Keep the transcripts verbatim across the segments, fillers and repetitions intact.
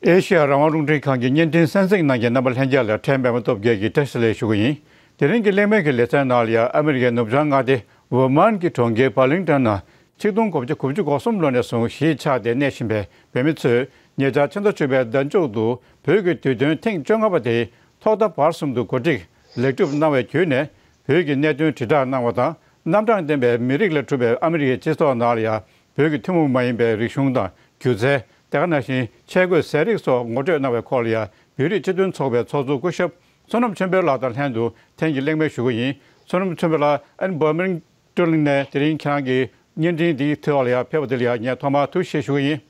ཨེ་ཤི་ཡ་རང་དབང་རླུང་འཕྲིན་ཁང་གི་བརྙན་འཕྲིན་གསན་གཟིགས་གནང་མཁན་རྣམ་པ་ལྷན་རྒྱས་ལ་ཕྲན་པད་མ་སྟོབས་རྒྱལ་གྱིས་བཀྲ་ཤིས་བདེ་ལེགས་ཞུ་གི་ཡིན། དེ་རིང་གི་གླེང་མོལ་གྱི་ལེ་ཚན་ནང་ལ་ཡང་ཨ་མི་རི་ཀའི་ནུབ་བྱང་མངའ་སྡེ་ཝར་མཱན་གྱི་གྲོང་ཁྱེར་བར་ལིང་ཏོན་ནང་ཆིག་སྟོང་དགུ་བརྒྱ་དགུ་བཅུ་གོ་གསུམ་ལོ་ནས་བཟུང་གཞིས་ཆགས་ཏེ་གནས་བཞིན་པའི་བོད་མི་ཚོས་ཉེ་ཆར་ཕྱི་ཟླ་བཅུ་པའི་ཟླ་མཇུག་ཏུ་བོད་ཀྱི་དུས་སྟོན་ཐེངས་བཅོ་ལྔ་པ་དེ་ཐོག་མཐའ་བར་གསུམ་དུ་གོ་སྒྲིག་ལེགས་གྲུབ་གནང་བའི་བརྒྱུད་ནས་བོད་ཀྱི་གནད་དོན་དྲིལ་བསྒྲགས་གནང་བ་དང་། རྣམ་གྲངས་ལྡན་པའི་མི་རིགས་ལས་གྲུབ་པའི་ཨ་མི་རི་ཀའི་སྤྱི་ཚོགས་ནང་ལ་ཡང་བོད་ཀྱི་ཐུན་མོང་མ་ཡིན་པའི་རིག་གཞུང་དང་སྒྱུ་རྩལ། དེ་ག་ནང་བཞིན་ཆས་གོས་ཟས་རིགས་སོགས་ངོ་སྤྲོད་གནང་བའི་ཁོངས་ལ་ཡང་བོད་རིགས་སྤྱི་མཐུན་ཚོགས་པའི་ཚོགས་གཙོ་སྐུ་ཞབས་བསོད་ནམས་ཆོས་འཕེལ་ལགས་དང་ལྷན་དུ་ཐེངས་ཀྱི་གླེང་མོལ་ཞུ་གི་ཡིན། བསོད་ནམས་ཆོས་འཕེལ་ལགས། ཨ་ནི་བར་མིང་ཊོན་ནས་དེ་རིང་ཁྱེད་རང་གི་བརྙན་འཕྲིན་འདིའི་ཐོག་ལ་ཡང་ཕེབས་པ་དེ་ལ་ཡང་ངས་ཐོག་མར་ཐུགས་རྗེ་ཆེ་ཞུ་གི་ཡིན།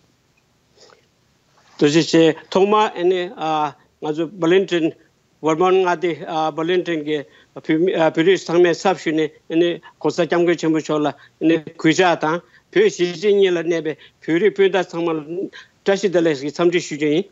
ཐུགས་རྗེ་ཆེ། ཐོག་མར་ཨ་ནི་ཨ་ང་ཚོ་བར་ལིང་ཏོན་ཝར་མཱན་མངའ་སྡེ་ཨ་བར་ལིང་ཏོན་གྱི་བོད་མི་ཨ་བོད་རིགས་ཚང་མའི་ཚབ་ཞུས་ནས་ཨ་ནི་༸གོང་ས་༸སྐྱབས་མགོན་ཆེན་པོ་མཆོག་ལ་ཨ་ནི་གུས་ཕྱག་དང་། བོད་གཞིས་བྱེས་གཉིས་ལ་གནས་པའི་བོད་རིགས་སྤུན་ཟླ་ཚང་མ་ལ་བཀྲ་ཤིས་བདེ་ལེགས་ཀྱི་འཚམས་འདྲི་ཞུ་རྒྱུ་ཡིན།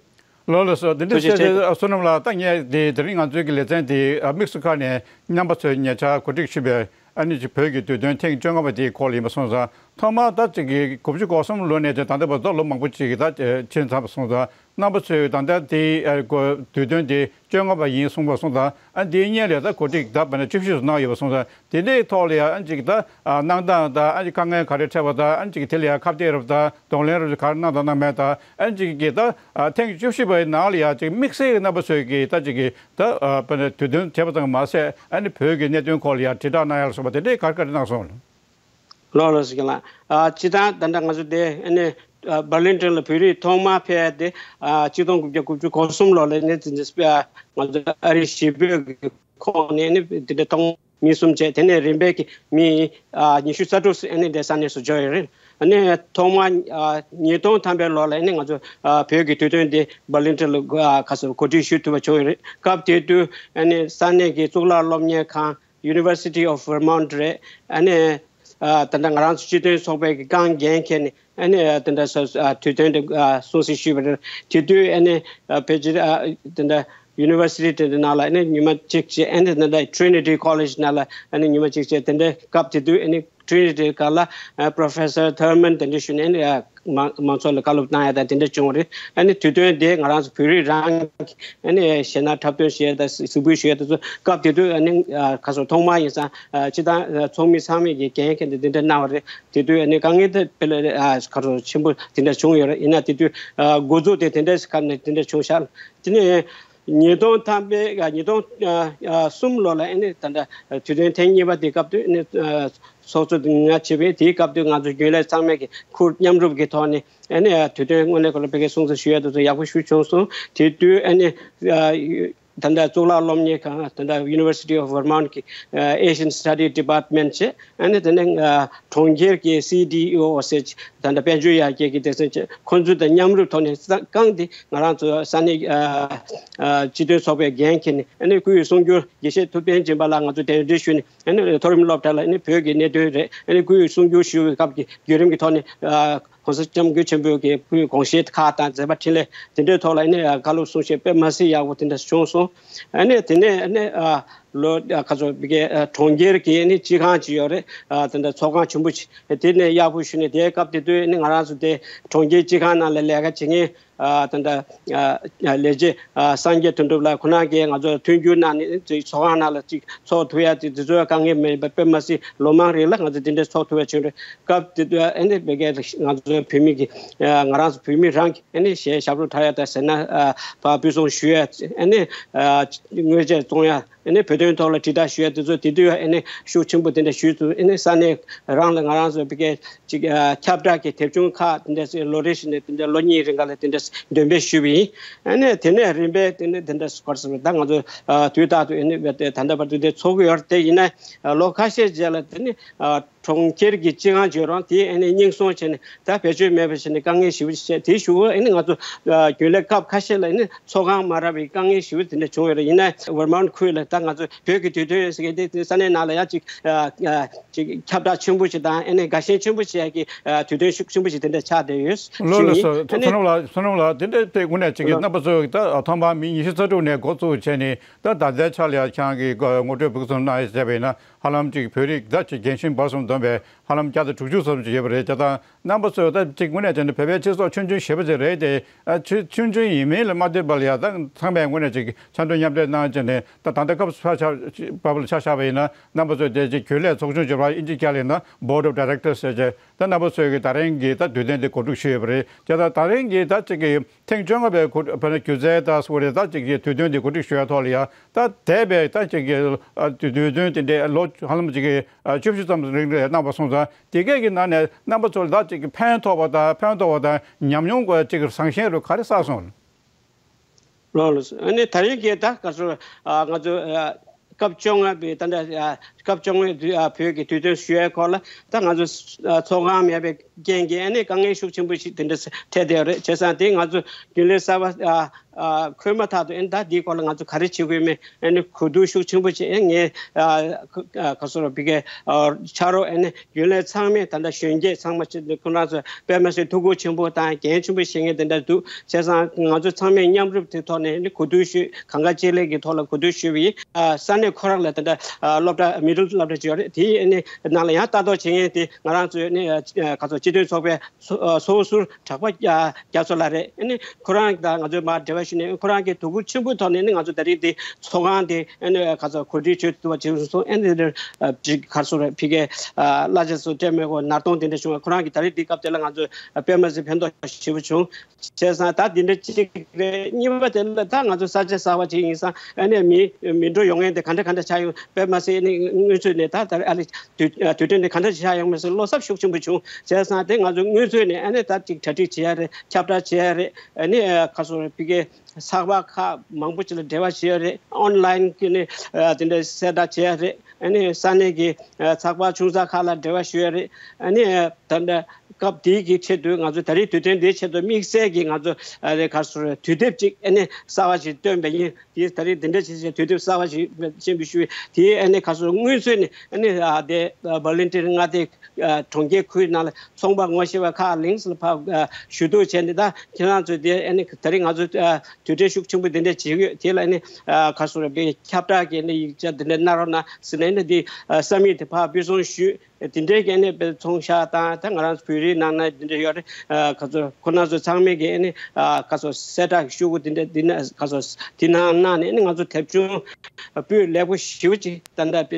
ལགས་ལགས་སོ། དེ་འདྲ་ཐུགས་རྗེ་བཤད་ཆེ། དུས་བསོད་ནམས་ལགས། ད་ངས་དེ་དེ་རིང་ང་ཚོའི་གི་ལེ་ཚན་དེ་ཨ་དམིགས་སུ་བཀར་ནས་རྣམ་པ་ཚོས་ཉེ་ཆར་གོ་སྒྲིག་ཞུས་པའི་ཨ་ནི་ཅིག་བོད་ཀྱི་དུས་སྟོན་ཐེངས་བཅོ་ལྔ་པ་དེའི་སྐོར་ལ་ཡིན་པ་སོང་ཙང་། ཐོག་མར་ད་ཅིག་གི་དགུ་བཅུ་གོ་གསུམ་ལོ་ནས་ད་ལྟ་བར་དུ་ལོ་མང་པོ་ཅིག་གི་ད་ཕྱིན་ཚར་བ་སོང་ཙང་། རྣམ་པ་ཚོས་ད་ལྟ་དེ་ཨ་གོ་དུས་སྟོན་དེ་བཅོ་ལྔ་པ་ཡིན་གསུངས་པ་སོང་ཙང་། ཨ་འདིའི་སྔོན་ལ་ད་གོ་སྒྲིག་ད་བར་ན་བཅུ་བཞི་ཙམ་གནང་ཡོད་པ་སོང་ཙང་། དེ་འདྲའི་ཐོག་ལ་ཡང་ཨ་ཅིག་ད་ཨ་གནང་སྟངས་དང་། ཨ་ཅིག་དཀའ་ངལ་ག་རེ་འཕྲད་པ་དང་། ཨ་ཅིག་དེ་ལ་ཡང་ཁ་གཏད་རབ་དང་གདོང་ལེན་རབ་ག་རེ་གནང་དང་གནང་མེད་དང་། ཨ་ཅིག་གི་ད་ཨ་ཐེངས་བཅུ་བཞི་པའི་ནང་ལ་ཡང་ཅིག་དམིགས་བསལ་གྱི་རྣམ་པ་ཚོས་ཀྱི་ད་ཅིག་གི་ད་ཨ་དཔེར་ན་དུས་སྟོན་བྱས་པ་ཙམ་མ་ཟད། ཨ་ནི་བོད་ཀྱི་གནད་དོན་སྐོར་ལ་ཡང་དྲིལ་བསྒྲགས་གནང་ཡག་ལ་སོགས་པ་དེ་འདྲའི་ག་རེ་ག་རེ་གནང་སོང་། ལགས་ལགས་སོ། རྒན་ལགས། ཨ་སྤྱིར་བཏང་ད་ལྟ་ང་ཚོ་དེ་ཨ་ནི་ཨ་བར་ལིང་ཏོན་ལ་བོད་རིགས་ཐོག་མར་ཕེབས་ཡ་དེ་ཨ་ཆིག་སྟོང་དགུ་བརྒྱ་དགུ་བཅུ་གོ་གསུམ་ལོ་ལ་ནི་དེ་འདྲ་ཨ་ང་ཚོ་ཨ་རིའི་གཞིས་སྤོས་ཀྱི་ཁོངས་ནས་ནི་དེ་འདྲ་ཐོག་མ་མི་གསུམ་བྱས། དེ་ནས་རིམ་པས་ཀྱི་མི་ཨ་ཉི་ཤུ་རྩ་དྲུག་ཨ་ནི་དེ་ས་གནས་སུ་འབྱོར་ཡོད་རེད། ཨ་ནི་ཐོག་མར་ཨ་ཉིས་སྟོང་ཐམ་པའི་ལོ་ལ་ཨ་ནི་ང་ཚོ་ཨ་བོད་ཀྱི་དུས་སྟོན་དེ་བར་ལིང་ཏོན་ལ་ཨ་ཁ་སོ་གོ་སྒྲིག་ཞུ་ཐུབ་པ་བྱུང་ཡོད་རེད། སྐབས་དེ་དུས་ཨ་ནི་ས་གནས་ཀྱི་གཙུག་ལག་སློབ་གཉེར་ཁང་། University of Vermont རེད། ཨ་ནི་ཨ་ད་ལྟ་ང་རང་ཚོ་སྤྱི་མཐུན་ཚོགས་པའི་གི་རྐང་འགན་འཁྱེར་ནས་ཨ་ནི་ཨ་ད་ལྟ་སོ་ཨ་དུས་སྟོན་དེ་ཨ་སྲུང་བརྩི་ཞུས་པ་རེད། དེ་དུས་ཨ་ནི་ཨ་ཕལ་ཆེར་ཨ་ད་ལྟ་University དེ་ནང་ལ་ཨ་ནི་ཉི་མ་གཅིག་བྱས། ཨ་ནི་ད་ལྟ་Trinity College ནང་ལ་ཨ་ནི་ཉི་མ་གཅིག་བྱས། དེ་འདྲའི་སྐབས་དེ་དུས་ཨ་ནི་Trinity སྒང་ལ་ཨ་Professor Thurman དེ་འདྲ་ཞུས་ནས་ཨ་ནི་ཨ་མང་མང་ཚོགས་ལ་བཀའ་སློབ་གནང་ཡ་དང་དེ་འདྲ་བྱུང་བ་རེད། ཨ་ནི་དུས་སྟོན་དེ་ང་རང་ཚོ་བོད་རིགས་རང་གི་ཨ་ནི་གཞས་སྣ་འཁྲབ་སྟོན་བྱས་དང་གཟིགས་འབུལ་ཞུ་ཡ་དེ་ཚོ་སྐབས་དེ་དུས་ཨ་ནི་ཨ་ཁ་སོ་ཐོག་མ་ཡིན་ཙང་། ཨ་སྤྱིར་བཏང་ཨ་ཚོགས་མི་ཚང་མས་ཀྱི་འགན་འཁྱེར་ནས་དེ་འདྲ་གནང་བ་རེད། དེ་དུས་ཨ་ནི་དཀའ་ངལ་དེ་དཔེ་ལ་ཨ་ཁ་སོ་ཆེན་པོ་དེ་འདྲ་བྱུང་ཡོད་རེད། ཡིན་ན་དེ་དུས་ཨ་འགོ་འཛུགས་དེ་དེ་འདྲ་ཞིག་ག་ནས་དེ་འདྲ་བྱུང་ཤག་དེ་ནས་ཉིས་སྟོང་ཐམ་པའི་ཨ་ཉིས་སྟོང་ཨ་ཨ་གསུམ་ལོ་ལ་ཨ་ནི་ད་ལྟ་དུས་སྟོན་ཐེངས་གཉིས་པ་དེ་སྐབས་དུས་ཨ་ནི་ཨ་ཚོགས་གཙོ་ང་བྱས་པས། དེའི་སྐབས་དུས་ང་ཚོ་རྒྱུན་ལས་ཚང་མས་ཀྱི་ཁུར་མཉམ་རུབ་ཀྱི་ཐོག་ནས་ཨ་ནི་ཨ་དུས་སྟོན་སྔོན་ལ་ཁོ་ལ་ཕ་གིའི་སྲུང་བརྩི་ཞུ་ཡ་དེ་ཚོ་ཡག་པོ་ཞིག་བྱུང་སོང་། དེ་དུས་ཨ་ནི་ཨ་ད་ལྟ་གཙུག་ལག་སློབ་གཉེར་ཁང་། ད་ལྟ་University of Vermont གི་ཨ་Asian Study Department བྱས། ཨ་ནི་དེ་ནས་ཨ་གྲོང་ཁྱེར་གྱི་CDEO ཟེར་ད་ལྟ་དཔལ་འབྱོར་ཡར་རྒྱས་ཀྱི་སྡེ་ཚན་བྱས། ཁོང་ཚོ་དང་མཉམ་རུབ་ཐོག་ནས་ས་རྐང་དེ་ང་རང་ཚོ་ས་གནས་ཨ་ཨ་སྤྱི་མཐུན་ཚོགས་པའི་འགན་འཁྱེར་ནས། ཨ་ནི་སྐུའི་གསུང་སྒྱུར་དགེ་བཤེས་ཐུབ་བསྟན་སྦྱིན་པ་ལགས་ང་ཚོ་གདན་འདྲེན་ཞུས་ནས། ཨ་ནི་མཐོ་རིམ་སློབ་གྲྭ་ལ་ཨ་ནི་བོད་ཀྱི་གནད་དོན་རེད། ཨ་ནི་སྐུའི་གསུང་སྒྱུར་ཞུ་བའི་སྐབས་ཀྱི་བརྒྱུད་རིམ་གྱི་ཐོག་ནས་ཨ་༸གོང་ས་༸སྐྱབས་མགོན་ཆེན་པོ་གི་སྐུའི་དགོངས་བཞེད་ཁག་དང་མཛད་པ་འཕྲིན་ལས་དེ་འདྲའི་ཐོག་ལ་ཨ་ནི་ཨ་བཀའ་སློབ་གསུང་བཤད་དཔེ་མ་སྲིད་ཡག་པོ་དེ་འདྲ་བྱུང་སོང་། ཨ་ནི་དེ་ནས་ཨ་ནི་ཨ་ལོ་ཨ་ཁ་སོ་བི་ཀའི་ཨ་གྲོང་ཁྱེར་གྱི་ཨ་ནི་སྤྱི་ཁང་ཅིག་ཡོད་རེད། ཨ་དེ་འདྲ་ཚོགས་ཁང་ཆེན་པོ་ཅིག་དེ་ནས་ཡག་པོ་ཞུས་ནས། དེའི་སྐབས་དེ་དུས་ཨ་ནི་ང་རང་ཚོ་དེ་གྲོང་ཁྱེར་སྤྱི་ཁང་ནང་ལ་ལས་ཀ་བྱེད་མཁན་ཨ་ད་ལྟ་ཨ་ལས་བྱེད་ཨ་སངས་རྒྱས་དོན་གྲུབ་ལགས་ཁོ་རང་གིས་ང་ཚོ་མཐུན་འགྱུར་གནང་ནས་ཅིག་ཚོགས་ཁང་ནང་ལ་ཅིག་ཚོགས་ཐུབ་ཡ་དེ་དེ་ཚོའི་དཀའ་ངལ་མེད་པ་དཔེ་མ་སྲིད་ལོ་མང་རིང་ལ་ང་ཚོ་དེ་འདྲའི་ཚོགས་ཐུབ་ཡ་བྱུང་རེད། སྐབས་དེ་དུས་ཨ་ནི་བི་ཀའི་ང་ཚོ་བོད་མི་གི་ཨ་ང་རང་ཚོ་བོད་མི་རང་གི་ཨ་ནི་གཞས་ཞབས་བྲོ་འཁྲབ་ཡ་དང་ཟེར་ན་ཨ་ཕར་ཕུལ་བྱུང་ཞུ་ཡ། ཨ་ནི་ཨ་དངོས་ཆས་བཙོང་ཡ། ཨ་ནི་བོད་དོན་ཐོག་ལ་དྲིལ་བསྒྲགས་ཞུ་ཡ་དེ་ཚོ་དེ་དུས་ཨ་ནི་ཤུགས་ཆེན་པོ་དེ་འདྲ་ཞུས་ཚུལ། ཨ་ནི་ས་གནས་རང་ལ་ང་རང་ཚོ་བི་ཀའི་ཅིག་ཨ་ཁྱབ་བསྒྲགས་ཀྱི་དེབ་ཆུང་ཁག་དེ་འདྲ་ལོ་རེ་བཞིན་དེ་འདྲ་ལོ་གཉིས་རིང་ག་ལ་དེ་འདྲ་འདོན་སྤེལ་ཞུས་པ་ཡིན། ཨ་ནི་དེ་ནས་རིམ་པས་དེ་ནས་དེ་འདྲ་སྐོར་ཟེར་བ་ད་ང་ཚོ་ཨ་དུས་རྟག་ཏུ་ཨ་ནི་ད་ལྟ་བར་དུ་དེ་ཚོགས་ཀྱི་ཡོད་རེད། དེ་ཡིན་ན་ཨ་ལོ་ཁ་ཤས་རྗེས་ལ་དེ་ནི་ཨ་གྲོང་ཁྱེར་གྱི་སྤྱི་ཁང་བརྗོད་རུང་དེ་ཨ་ནི་རྙེད་སོང་བྱས་ནས་ད་བེད་སྤྱོད་མེད་པ་བྱས་ནས་དཀའ་ངལ་ཞེ་པོ་ཅིག་བྱས། དེའི་གཞུག་གུ་ཨ་ནི་ང་ཚོ་ཨ་རྒྱུན་ལས་སྐབས་ཁ་ཤས་ལ་ཨ་ནི་ཚོགས་ཁང་མ་རག་པའི་དཀའ་ངལ་ཞེ་པོ་དེ་འདྲ་བྱུང་ཡོད་རེད། ཡིན་ན་ཝར་མཱུནཊ་ཁུལ་ལ་ད་ང་ཚོ་བོད་ཀྱི་དུས་སྟོན་ཟེར་མཁན་དེ་ས་གནས་ནང་ལ་ཡང་ཅིག་ཨ་ཨ་ཅིག་ཁྱབ་བསྒྲགས་ཆེན་པོ་ཞིག་དང་ཨ་ནི་དགའ་ཞེན་ཆེན་པོ་བྱེད་ཡག་གི་ཨ་དུས་སྟོན་ཤུགས་ཆེན་པོ་ཞིག་དེ་འདྲ་ཆགས་བསྡད་ཡོད། ལགས་ལགས་སོ། ཨ་ནི་བསོད་ནམས་ལགས། བསོད་ནམས་ལགས། དེ་འདྲ་དེ་དངོས་གནས་ཅིག་གི་རྣམ་པ་ཚོ་ད་ཐོག་མར་མི་ཉི་ཤུ་རྩ་དྲུག་ནས་འགོ་བཙུགས་བྱས་ནས་ད་ད་ལྟའི་ཆ་ལ་ཡང་ཁྱེད་རང་གིས་ངོ་སྤྲོད་ཕུན་སུམ་གནང་ཡ་བྱས་པ་ཡིན་ན། ཧ་ལམ་ཅིག་བོད་རིགས་ད་ཅིག་རྒན་གཞོན་བར་གསུམ་བསྡོམས་པས་ཧ་ལམ་བརྒྱ་དང་དྲུག་ཅུ་ཙམ་ཅིག་ཡོད་པ་རེད། བྱས་ཙང་རྣམ་པ་ཚོས་ད་ཅིག་དངོས་གནས་བྱས་ན་བོད་པའི་སྤྱི་ཚོགས་ཆུང་ཆུང་ཞེ་པོ་ཅིག་རེད་དེ། ཨ་ཆུ་ཆུང་ཆུང་ཡིན་མིན་ལ་མ་ལྟོས་པར་ཡ་ད་ཚང་མས་དངོས་གནས་ཅིག་འཆམ་མཐུན་མཉམ་འབྲེལ་གནང་བྱས་ནས་ད་ད་ལྟ་སྐབས་ཆ་ཆ་བབ་ལ་ཆ་བཞག་པ་ཡིན་ན་རྣམ་པ་ཚོས་དེ་ཅིག་རྒྱུན་ལས་ཚོགས་ཆུང་ཟེར་བ་ཨིན་ཇི་སྐད་ལ་ཡིན་ན་Board of Directors ཟེར་བྱས། ད་རྣམ་པ་ཚོས་ཀྱི་ད་རིང་གི་ད་དུས་སྟོན་དེ་གོ་སྒྲིག་ཞུས་ཡོད་པ་རེད། བྱས་ཙང་ད་རིང་གི་ད་ཅིག་གི་ཐེངས་བཅོ་ལྔ་པའི་གོ་བོད་ནས་སྒྱུ་རྩལ་ད་སོགས་རེད། ད་ཅིག་གི་དུས་སྟོན་དེ་གོ་སྒྲིག་ཞུ་ཡ་ཐོག་ལ་ཡ་ད་འདས་པའི་ད་ཅིག་གི་ཨ་དུས་དུས་སྟོན་དེ་འདྲའི་ལོ་ཧ་ལམ་ཅིག་གི་ཨ་བཅུ་བཞི་ཙམ་རིང་རེད་གནང་བ་སོང་ཙང་དེ་གས་ཀྱི་ནང་ནས་རྣམ་པ་ཚོ་ལ་ད་ཅིག་གི་ཕན་ཐོགས་པ་དང་ཕན་ཐོགས་པ་དང་ཉམས་མྱོང་གི་ཅིག་གི་བཟང་ཞན་རུ་ག་རེ་བསགས་སོང་། ལགས་ལགས་སོ། ཨ་ནི་ད་རིང་གི་ད་ག་ཚོད་ཨ་ང་ཚོ་ཨ་སྐབས་བཅོ་ལྔ་པའི་ད་ལྟ་ཨ་སྐབས་བཅོ་ལྔ་པའི་དུས་ཨ་བོད་ཀྱི་དུས་སྟོན་ཞུ་ཡའི་སྐོར་ལ་ད་ང་ཚོ་ཨ་ཚོགས་ཁང་མེད་པའི་རྐྱེན་གྱིས་ཨ་ནི་དཀའ་ངལ་ཤུགས་ཆེན་པོ་ཞིག་དེ་འདྲ་འཕྲད་བསྡད་ཡོད་རེད། བྱས་ཙང་དེ་ང་ཚོ་རྒྱུན་ལས་གསར་པ་ཨ་ཨ་འཁོད་མ་ཐག་ཏུ་ཨ་ནི་ད་འདིའི་སྐོར་ལ་ང་ཚོ་ག་རེ་བྱེད་དགོས་མིན་ཨ་ནི་གོ་བསྡུར་ཤུགས་ཆེན་པོ་བྱས། ཨ་ངས་ཨ་ཁ་ཨ་ག་ཚོད་རོ་བི་གའི་ཨ་ཕྱག་རོགས་ཨ་ནི་རྒྱུན་ལས་ཚང་མས་ད་ལྟ་གཞོན་སྐྱེས་ཚང་མ་ཆེད་དུ་ཁོང་རང་ཚོ་དཔེ་མ་སྲིད་ཐུགས་ཁུར་ཆེན་པོ་དང་འགན་ཆེན་པོ་བཞེས་མཁན་དེ་འདྲ་འདུག། བྱས་ཙང་ང་ཚོ་ཚང་མས་མཉམ་རུབ་དེ་ཐོག་ནས་ནི་གོ་བསྡུར་ཞུས། གང་ག་ཅི་ལས་ཀྱི་ཐོག་ལ་གོ་བསྡུར་ཞུས་པ་ཡིན། ཨ་ས་གནས་ཁོ་རང་ལ་ད་ལྟ་ཨ་སློབ་གྲྭ་མི་ཌལ་སློབ་གྲྭ་ཅིག་ཡོད་རེད། དེའི་ནི་ནང་ལ་ཡང་ལྟ་རྟོག་བྱེད་མཁན་དེ་ང་རང་ཚོའི་ནི་ཨ་ག་ཚོད་སྤྱི་མཐུན་ཚོགས་པའི་ཚོ་ཨ་ཚོགས་ཟུར་གྲགས་པ་རྒྱ་རྒྱ་མཚོ་ལགས་རེད། ཨ་ནི་ཁོ་རང་དང་ང་ཚོས་མར་འབྲེལ་བ་ཞུས་ནས་ཁོ་རང་གིས་དོ་ཁུར་ཆེན་པོའི་ཐོག་ནས་ནི་ང་ཚོ་ད་རེས་འདི་ཚོགས་ཁང་དེ་ཨ་ནི་ག་ཚོད་གོ་སྒྲིག་བྱེད་ཐུབ་པ་བྱུང་སོང་། ཨ་ནི་དེ་འདྲ་ཅིག་ག་ཚོད་རེད་ཕ་གིའི་གླ་ཆ་ཚོ་སྤྲད་མེད་གོ་ནར་གཏོང་དེ་འདྲ་བྱུང་བ་ཁོ་རང་གིས་ད་རེས་འདི་སྐབས་དེ་ལ་ང་ཚོས་དཔེ་མ་སྲིད་ཕན་ཐོགས་ཞེ་པོ་བྱུང་། བྱས་ཙང་ད་འདི་འདྲ་གཅིག་རེད། གཉིས་པ་དེ་ལ་ད་ང་ཚོ་ས་ཆ་གསར་པ་ཅིག་ཡིན་ཙང་ཨ་ནི་མི་མི་འགྲོ་ཡོང་མཁན་དེ་ག་འདྲ་ག་འདྲ་ཆགས་ཡོང་དཔེ་མ་སྲིད་ཨ་ནི་སྔོན་ཚུད་ནས་ད་ད་ཨ་ནི་དུས་དུས་སྟོན་དེ་ག་འདྲ་ཆགས་ཡོང་མིན་སོགས་བློ་འཚབ་ཤུགས་ཆེན་པོ་བྱུང་། བྱས་ཙང་དེ་ང་ཚོ་སྔོན་ཚུད་ནས་ཨ་ནི་ད་ཅིག་གྲ་སྒྲིག་བྱེད་ཡ་རེད། ཁྱབ་བསྒྲགས་བྱེད་ཡ་རེད། ཨ་ནི་ཁ་སོ་ཕ་གི་ཚགས་པར་ཁག་མང་པོ་ཅིག་ལ་འབྲེལ་བ་བྱེད་ཡ་རེད། ཨོན་ལན་གྱི་ནི་དེ་འདྲ་གསལ་བསྒྲགས་བྱེད་ཡ་རེད། ཨ་ནི་ས་གནས་ཀྱི་ཚགས་པར་ཆུང་ཙག་ཁག་ལ་འབྲེལ་བ་ཞུ་ཡ་རེད། ཨ་ནི་ད་ལྟ་སྐབས་དེའི་གི་ཆེད་དུ་ང་ཚོ་ད་རེས་དུས་སྟོན་དེའི་ཆེད་དུ་དམིགས་བསལ་གྱི་ང་ཚོ་ཨ་རེ་ག་སོ་དུས་དེབ་ཅིག་ཨ་ནི་གསར་བ་ཞིག་བཏོན་པ་ཡིན། དེ་ད་རེས་འདི་འདྲ་བྱས་བྱས་དུས་དེབ་གསར་བ་ཞིག་ཆེན་པོ་ཞུ་དེ་ཨ་ནི་ག་སོ་སྔོན་ཚུད་ནས་ཨ་ནི་ཨ་དེ་བར་ལིན་ཏིར་མངའ་སྡེ་གྲོང་ཁྱེར་ཁུལ་ནང་ལ་ཚོང་པ་ངོ་ཤེས་པ་ཁག་ལིངས་ལ་ཕར་ཞུ་གཏུག་བྱས་ནས་ད་ཁྱེད་རང་ཚོས་དེ་ཨ་ནི་ད་རེས་ང་ཚོ་དུས་དྲན་ཤུགས་ཆེན་པོ་འདི་འདྲ་བྱེད་ཀྱི་ཡོད། དེ་ལ་ཨ་ནི་ག་སོ་རེ་ཁྱབ་བསྒྲགས་ཀྱི་ཨ་ནི་ཡིག་ཆ་འདི་འདྲ་གནང་རོགས་གནང་ཟེར་ནས་ཨ་ནི་འདི་ས་མིག་དེ་ཕར་ཕུལ་སོང་ཞུས། དེ་འདྲའི་གི་ཨ་ནི་དཔེ་ཚོང་ཤག་དང་ད་ང་རང་ཚོ་བོད་རིགས་ནང་ན་དེ་འདྲ་ཡོད་རེད། ཨ་ག་ཚོད་ཁོ་རང་ཚོ་ཚང་མས་གི་ཨ་ནི་ཨ་ག་ཚོད་གསལ་བསྒྲགས་ཤུ་གུ་དེ་འདྲ་དེ་ན་ག་ཚོད་དེ་ནང་གནང་ནས་ཨ་ནི་ང་ཚོ་དེབ་ཆུང་སྤུས་ལེགས་པོ་ཞེ་པོ་ཅིག་ད་ལྟ་དཔེ་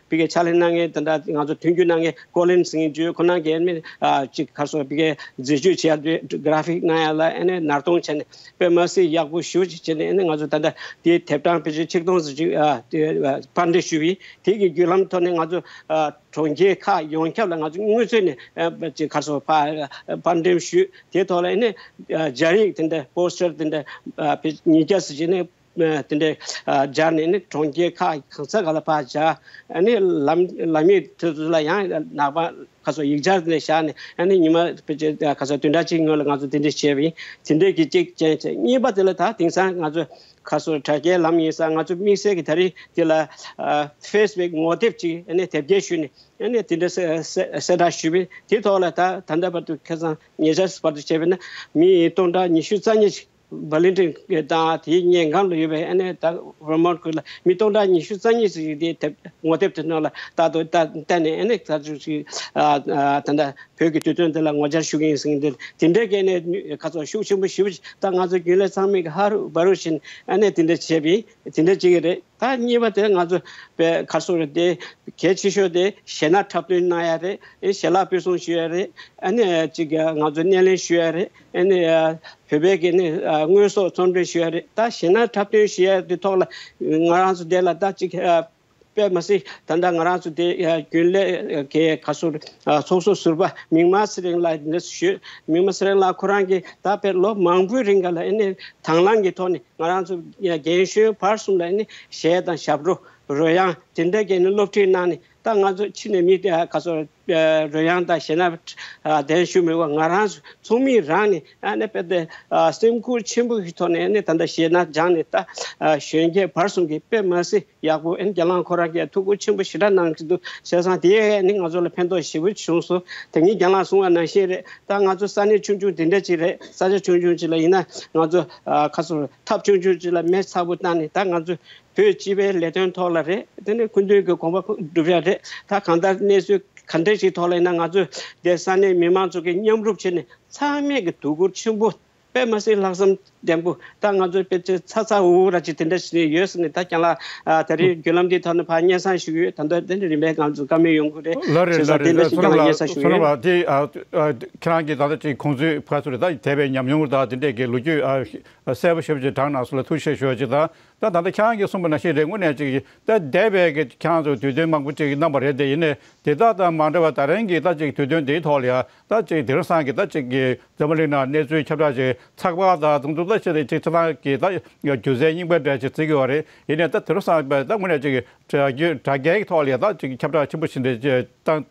ཕ་གིའི་ཕྱག་ལས་གནང་མཁན་ད་ལྟ་ང་ཚོ་མཐུན་འགྱུར་གནང་མཁན་ཀོ་ལིན་ཟེར་མཁན་བརྗོད་ཁོ་རང་གི་ཨ་ནི་ཨ་ཅིག་ག་ཚོད་ཕ་གིའི་འཛད་སྤྱོད་བྱེད་ཡ་དེ་གྷ་ར་ཕིག་གནང་ཡ་ལ་ཨ་ནི་ནར་གཏོང་བྱས་ནས་དཔེ་མ་སྲིད་ཡག་པོ་ཞེ་པོ་ཅིག་བྱས་ནས་ཨ་ནི་ང་ཚོ་ད་ལྟ་དེའི་དེབ་གྲངས་ཕལ་ཆེར་ཆིག་སྟོང་ཙམ་ཅིག་ཨ་དེ་ཨ་ཕར་འདྲེན་ཞུས་པ་ཡིན། དེ་གི་བརྒྱུད་ལམ་ཐོག་ནས་ང་ཚོ་ཨ་གྲོང་ཁྱེར་ཁག་ཡོངས་ཁྱབ་ལ་ང་ཚོ་སྔོན་ཚུད་ནས་ཨ་ཅིག་ག་ཚོད་ཕར་ཕར་འགྲེམས་ཞུས། དེ་ཐོག་ལ་ཨ་ནི་ཨ་སྦྱར་ཡིག་དེ་འདྲ་པོ་སི་ཊར་དེ་འདྲ་ཨ་ཉིས་བརྒྱ་ཙམ་ཅིག་ནི་ཨ་དེ་འདྲ་ཨ་སྦྱར་ནས་ནི་གྲོང་ཁྱེར་ཁག་གང་ས་ག་ལ་ཕར་སྦྱར། ཨ་ནི་ལམ་ལམ་ཡིག་དེ་ཚོ་ལ་ཡང་ནག་པ་ག་ཚོད་ཡིག་ཆ་དེ་འདྲ་བཞག་ནས་ཨ་ནི་ཉི་མ་ཕལ་ཆེར་ག་ཚོད་བདུན་ཕྲག་གཅིག་སྔོན་ལ་ང་ཚོ་དེ་འདྲ་བྱས་པ་ཡིན། དེ་འདྲའི་གི་གཅིག་ཅན་བྱས། གཉིས་པ་དེ་ལ་ད་དེང་སང་ང་ཚོ་ཁ་སོ་དྲ་རྒྱའི་ལམ་ཡིན་ས་ང་ཚོ་དམིགས་བསལ་གྱི་ད་རེས་འདི་ལ་ཨ་ཕེ་སི་བུག་ངོ་དེབ་ཅིག་ཨ་ནི་དེབ་སྐྱེལ་ཞུས་ནས་ཨ་ནི་དེ་འདྲ་གསལ་གསལ་བསྒྲགས་ཞུས་པས། དེ་ཐོག་ལ་ད་ད་ལྟ་བར་དུ་ཁ་སང་ཉེ་ཆར་བར་དུ་བྱས་པས་ན་མི་སྟོང་ཕྲག་ཉི་ཤུ་རྩ་གཉིས་ཅིག་བར་ལིན་ཏིན་དང་དེའི་ཉེ་འགྲམ་ལ་ཡོད་པའི་ཨ་ནི་ད་ཝར་མོན་ཁུལ་ལ་མི་སྟོང་ཕྲག་ཉི་ཤུ་རྩ་གཉིས་ཅིག་དེ་དེབ་ངོ་དེབ་དེ་ནང་ལ་ད་དུང་ད་བལྟས་ནས་ཨ་ནི་ད་ཅིག་ཨ་ད་ལྟ་བོད་ཀྱི་དུས་སྟོན་འདི་ལ་ངོ་བཅར་ཞུ་གི་ཡིན་ཟེར་གྱི་འདུག་དེ་འདྲའི་གི་ནས་ཁ་ཚོ་ཤུགས་ཆེན་པོ་ཞེ་པོ་ཅིག་ད་ང་ཚོ་རྒྱུན་ལས་ཚང་མས་ཀྱི་ཧ་རུ་བ་རུ་བཞིན་ཨ་ནི་དེ་འདྲ་བྱས་པས་དེ་འདྲ་བྱེད་ཀྱི་རེད། ད་གཉིས་པ་དེ་ང་ཚོ་པའི་གར་སོང་རེད་དེ་གལ་ཆེ་ཤོས་དེ་གཞས་སྣ་འཁྲབ་སྟོན་གནང་ཡ་རེད། ཨེ་གཞས་ལག་སྤུས་གསུམ་ཞུ་ཡ་རེད། ཨ་ནི་ཅིག་ང་ཚོ་སྣེ་ལེན་ཞུ་ཡ་རེད། ཨ་ནི་བོད་པའི་གི་ནི་དངོས་ཟོག་ཚོང་འབྲེལ་ཞུ་ཡ་རེད། ད་གཞས་སྣ་འཁྲབ་སྟོན་ཞུ་ཡ་དེ་ཐོག་ལ་ང་རང་ཚོ་དེ་ལ་ད་ཅིག་དཔེ་མ་སྲིད་ད་ལྟ་ང་རང་ཚོ་དེ་རྒྱུན་ལས་ཀྱི་ག་ཚོད་ཚོགས་གཙོ་ཟུར་པ་མིག་དམར་ཚེ་རིང་ལགས་འདི་ཞུས། མིག་དམར་ཚེ་རིང་ལགས་ཁོ་རང་གིས་ད་དཔེ་ལོ་མང་པོའི་རིང་ག་ལ་ཨ་ནི་དང་བླངས་ཀྱི་ཐོག་ནས་ང་རང་ཚོ་རྒན་གཞོན་བར་གསུམ་ལ་ཨ་ནི་གཞས་དང་ཞབས་བྲོ་རོལ་དབྱངས་དེ་འདྲ་གས་ནི་སློབ་ཁྲིད་གནང་ནས་ད་ང་ཚོ་ཕྱི་ནས་མི་དེ་ག་ཚོད་རོལ་དབྱངས་དང་གཞས་སྣ་གདན་ཞུ་མི་དགོས། ང་རང་ཚོ་ཚོགས་མི་རང་ནས་ཨ་ནི་དཔེ་དེ་སེམས་ཁུར་ཆེན་པོ་གི་ཐོག་ནས་ཨ་ནི་ད་ལྟ་གཞས་སྣ་སྦྱངས་ནས་ད་གཞོན་སྐྱེས་བར་གསུམ་གྱི་དཔེ་མ་སྲིད་ཡག་པོ་ཨ་ནི་རྒྱ་ལང་ཁོ་རང་གིས་ཐུགས་ཁུར་ཆེན་པོ་ཞེ་དྲག་གནང་གི་འདུག་བྱས་ཙང་དེ་ནི་ང་ཚོ་ལ་ཕན་ཐོགས་ཞེ་པོ་བྱུང་སོང་། དེ་ཉིད་རྒྱ་ལང་གསུང་བ་ནང་བཞིན་རེད། ད་ང་ཚོ་ས་གནས་ཆུང་ཆུང་དེ་འདྲ་ཅིག་རེད། ས་ཆ་ཆུང་ཆུང་ཅིག་ལ་ཡིན་ན་ང་ཚོ་ཁ་སོ་ཐབ་ཆུང་ཆུང་ཅིག་ལ་མེ་ཚ་པོ་བཏང་ནས་ད་ང་ཚོ་བོད་སྤྱི་པའི་ལས་དོན་ཐོག་ལ་རེད། དེ་ནི་ སྐུ་མདུན་གྱི་དགོངས་པ་སྒྲུབ་ཡ་རེད། ད་གང་ལྟར་གནས་ཚུལ་ག་འདྲ་ཞིག་ཐོག་ལ་ཡིན་ན་ང་ཚོས་དེ་ས་གནས་མི་མང་ཚོ་གི་མཉམ་རུབ་བྱས་ནས་ཚང་མས་ཀྱི་དོ་ཁུར་ཆེན་པོ། དཔེ་མ་སྲིད་ལྷག་བསམ་ལྡན་པོ། ད་ང་ཚོའི་དཔེ་ཆ་ཚ་ཚ་འུར་འུར་ར་ཅིག་དེ་འདྲ་ཞིག་ཡོད་ཟེར་ནས། ད་རྒན་ལགས་ཨ་ད་རེས་བརྒྱུད་ལམ་འདིའི་ཐོག་ནས་ཕར་སྙན་སེང་ཞུ་གི་ཡོད། ད་ལྟ་དེ་འདྲ་རིམ་པས་ང་ཚོ་བཀའ་མོལ་ཡོང་གི་རེད། ལགས་རེད། བྱས་ཙང་ལགས་དེ་འདྲ་རེད། ཞིག་བསོད་རྒན་ལགས་ནས་ནམས་པ་སྙན་སེང་ཞུ་གི་ཡོད། བསོད་ནམས་ལགས་དེ་ཨ་ཨ་ཁྱེད་རང་གིས་ད་ལྟ་ཅིག་ཁོང་ཚོའི་ཕར་ཚུར་ད་འདས་པའི་ཉམས་མྱོང་དང་དེ་འདྲས་ཀྱི་ལོ་རྒྱུས་ཨ་གསལ་པོ་ཞེ་པོ་ཅིག་དྲངས་གནང་སོང་ལ་ཐུགས་རྗེ་ཆེ་ཞུ་བ་ཅིག་དང་། ད་ད་ལྟ་ཁྱེད་རང་གིས་གསུངས་པ་ནང་བཞིན་རེད། དངོས་གནས་ཅིག་ད་འདས་པའི་གི་ཁྱེད་རང་ཚོ་དུས་སྟོན་མང་པོ་ཅིག་གནང་བ་རེད། དེ་ཡིན་ནའི་དེ་དག་དང་མ་འདྲ་བ་ད་རིང་གི་ད་ཅིག་དུས་སྟོན་འདིའི་ཐོག་ལ་ཡ་ད་ཅིག་དེང་སང་གི་ད་ཅིག་གི་འཛམ་བུ་གླིང་ནང་གནས་ཚུལ་ཁྱབ་བསྒྲགས་ཅིག་ཚགས་པར་དང་དུང་ཚོ་ད་ཅིག་ཅིག་ཆ་ཚང་གི་ད་སྒྱུ་རྩལ་རྙིང་པ་འདྲ་ཅིག་བརྩི་གི་ཡོད་རེད། ཡིན་ནའི་ད་དེང་སང་ད་དངོས་གནས་ཅིག་དྲ་རྒྱ་དྲ་རྒྱའི་ཐོག་ལ་ཡ་ད་ཅིག་ཁྱབ་བསྒྲགས་ཆེན་པོ་ཞིག་འདྲ་ཅིག་བཏང་།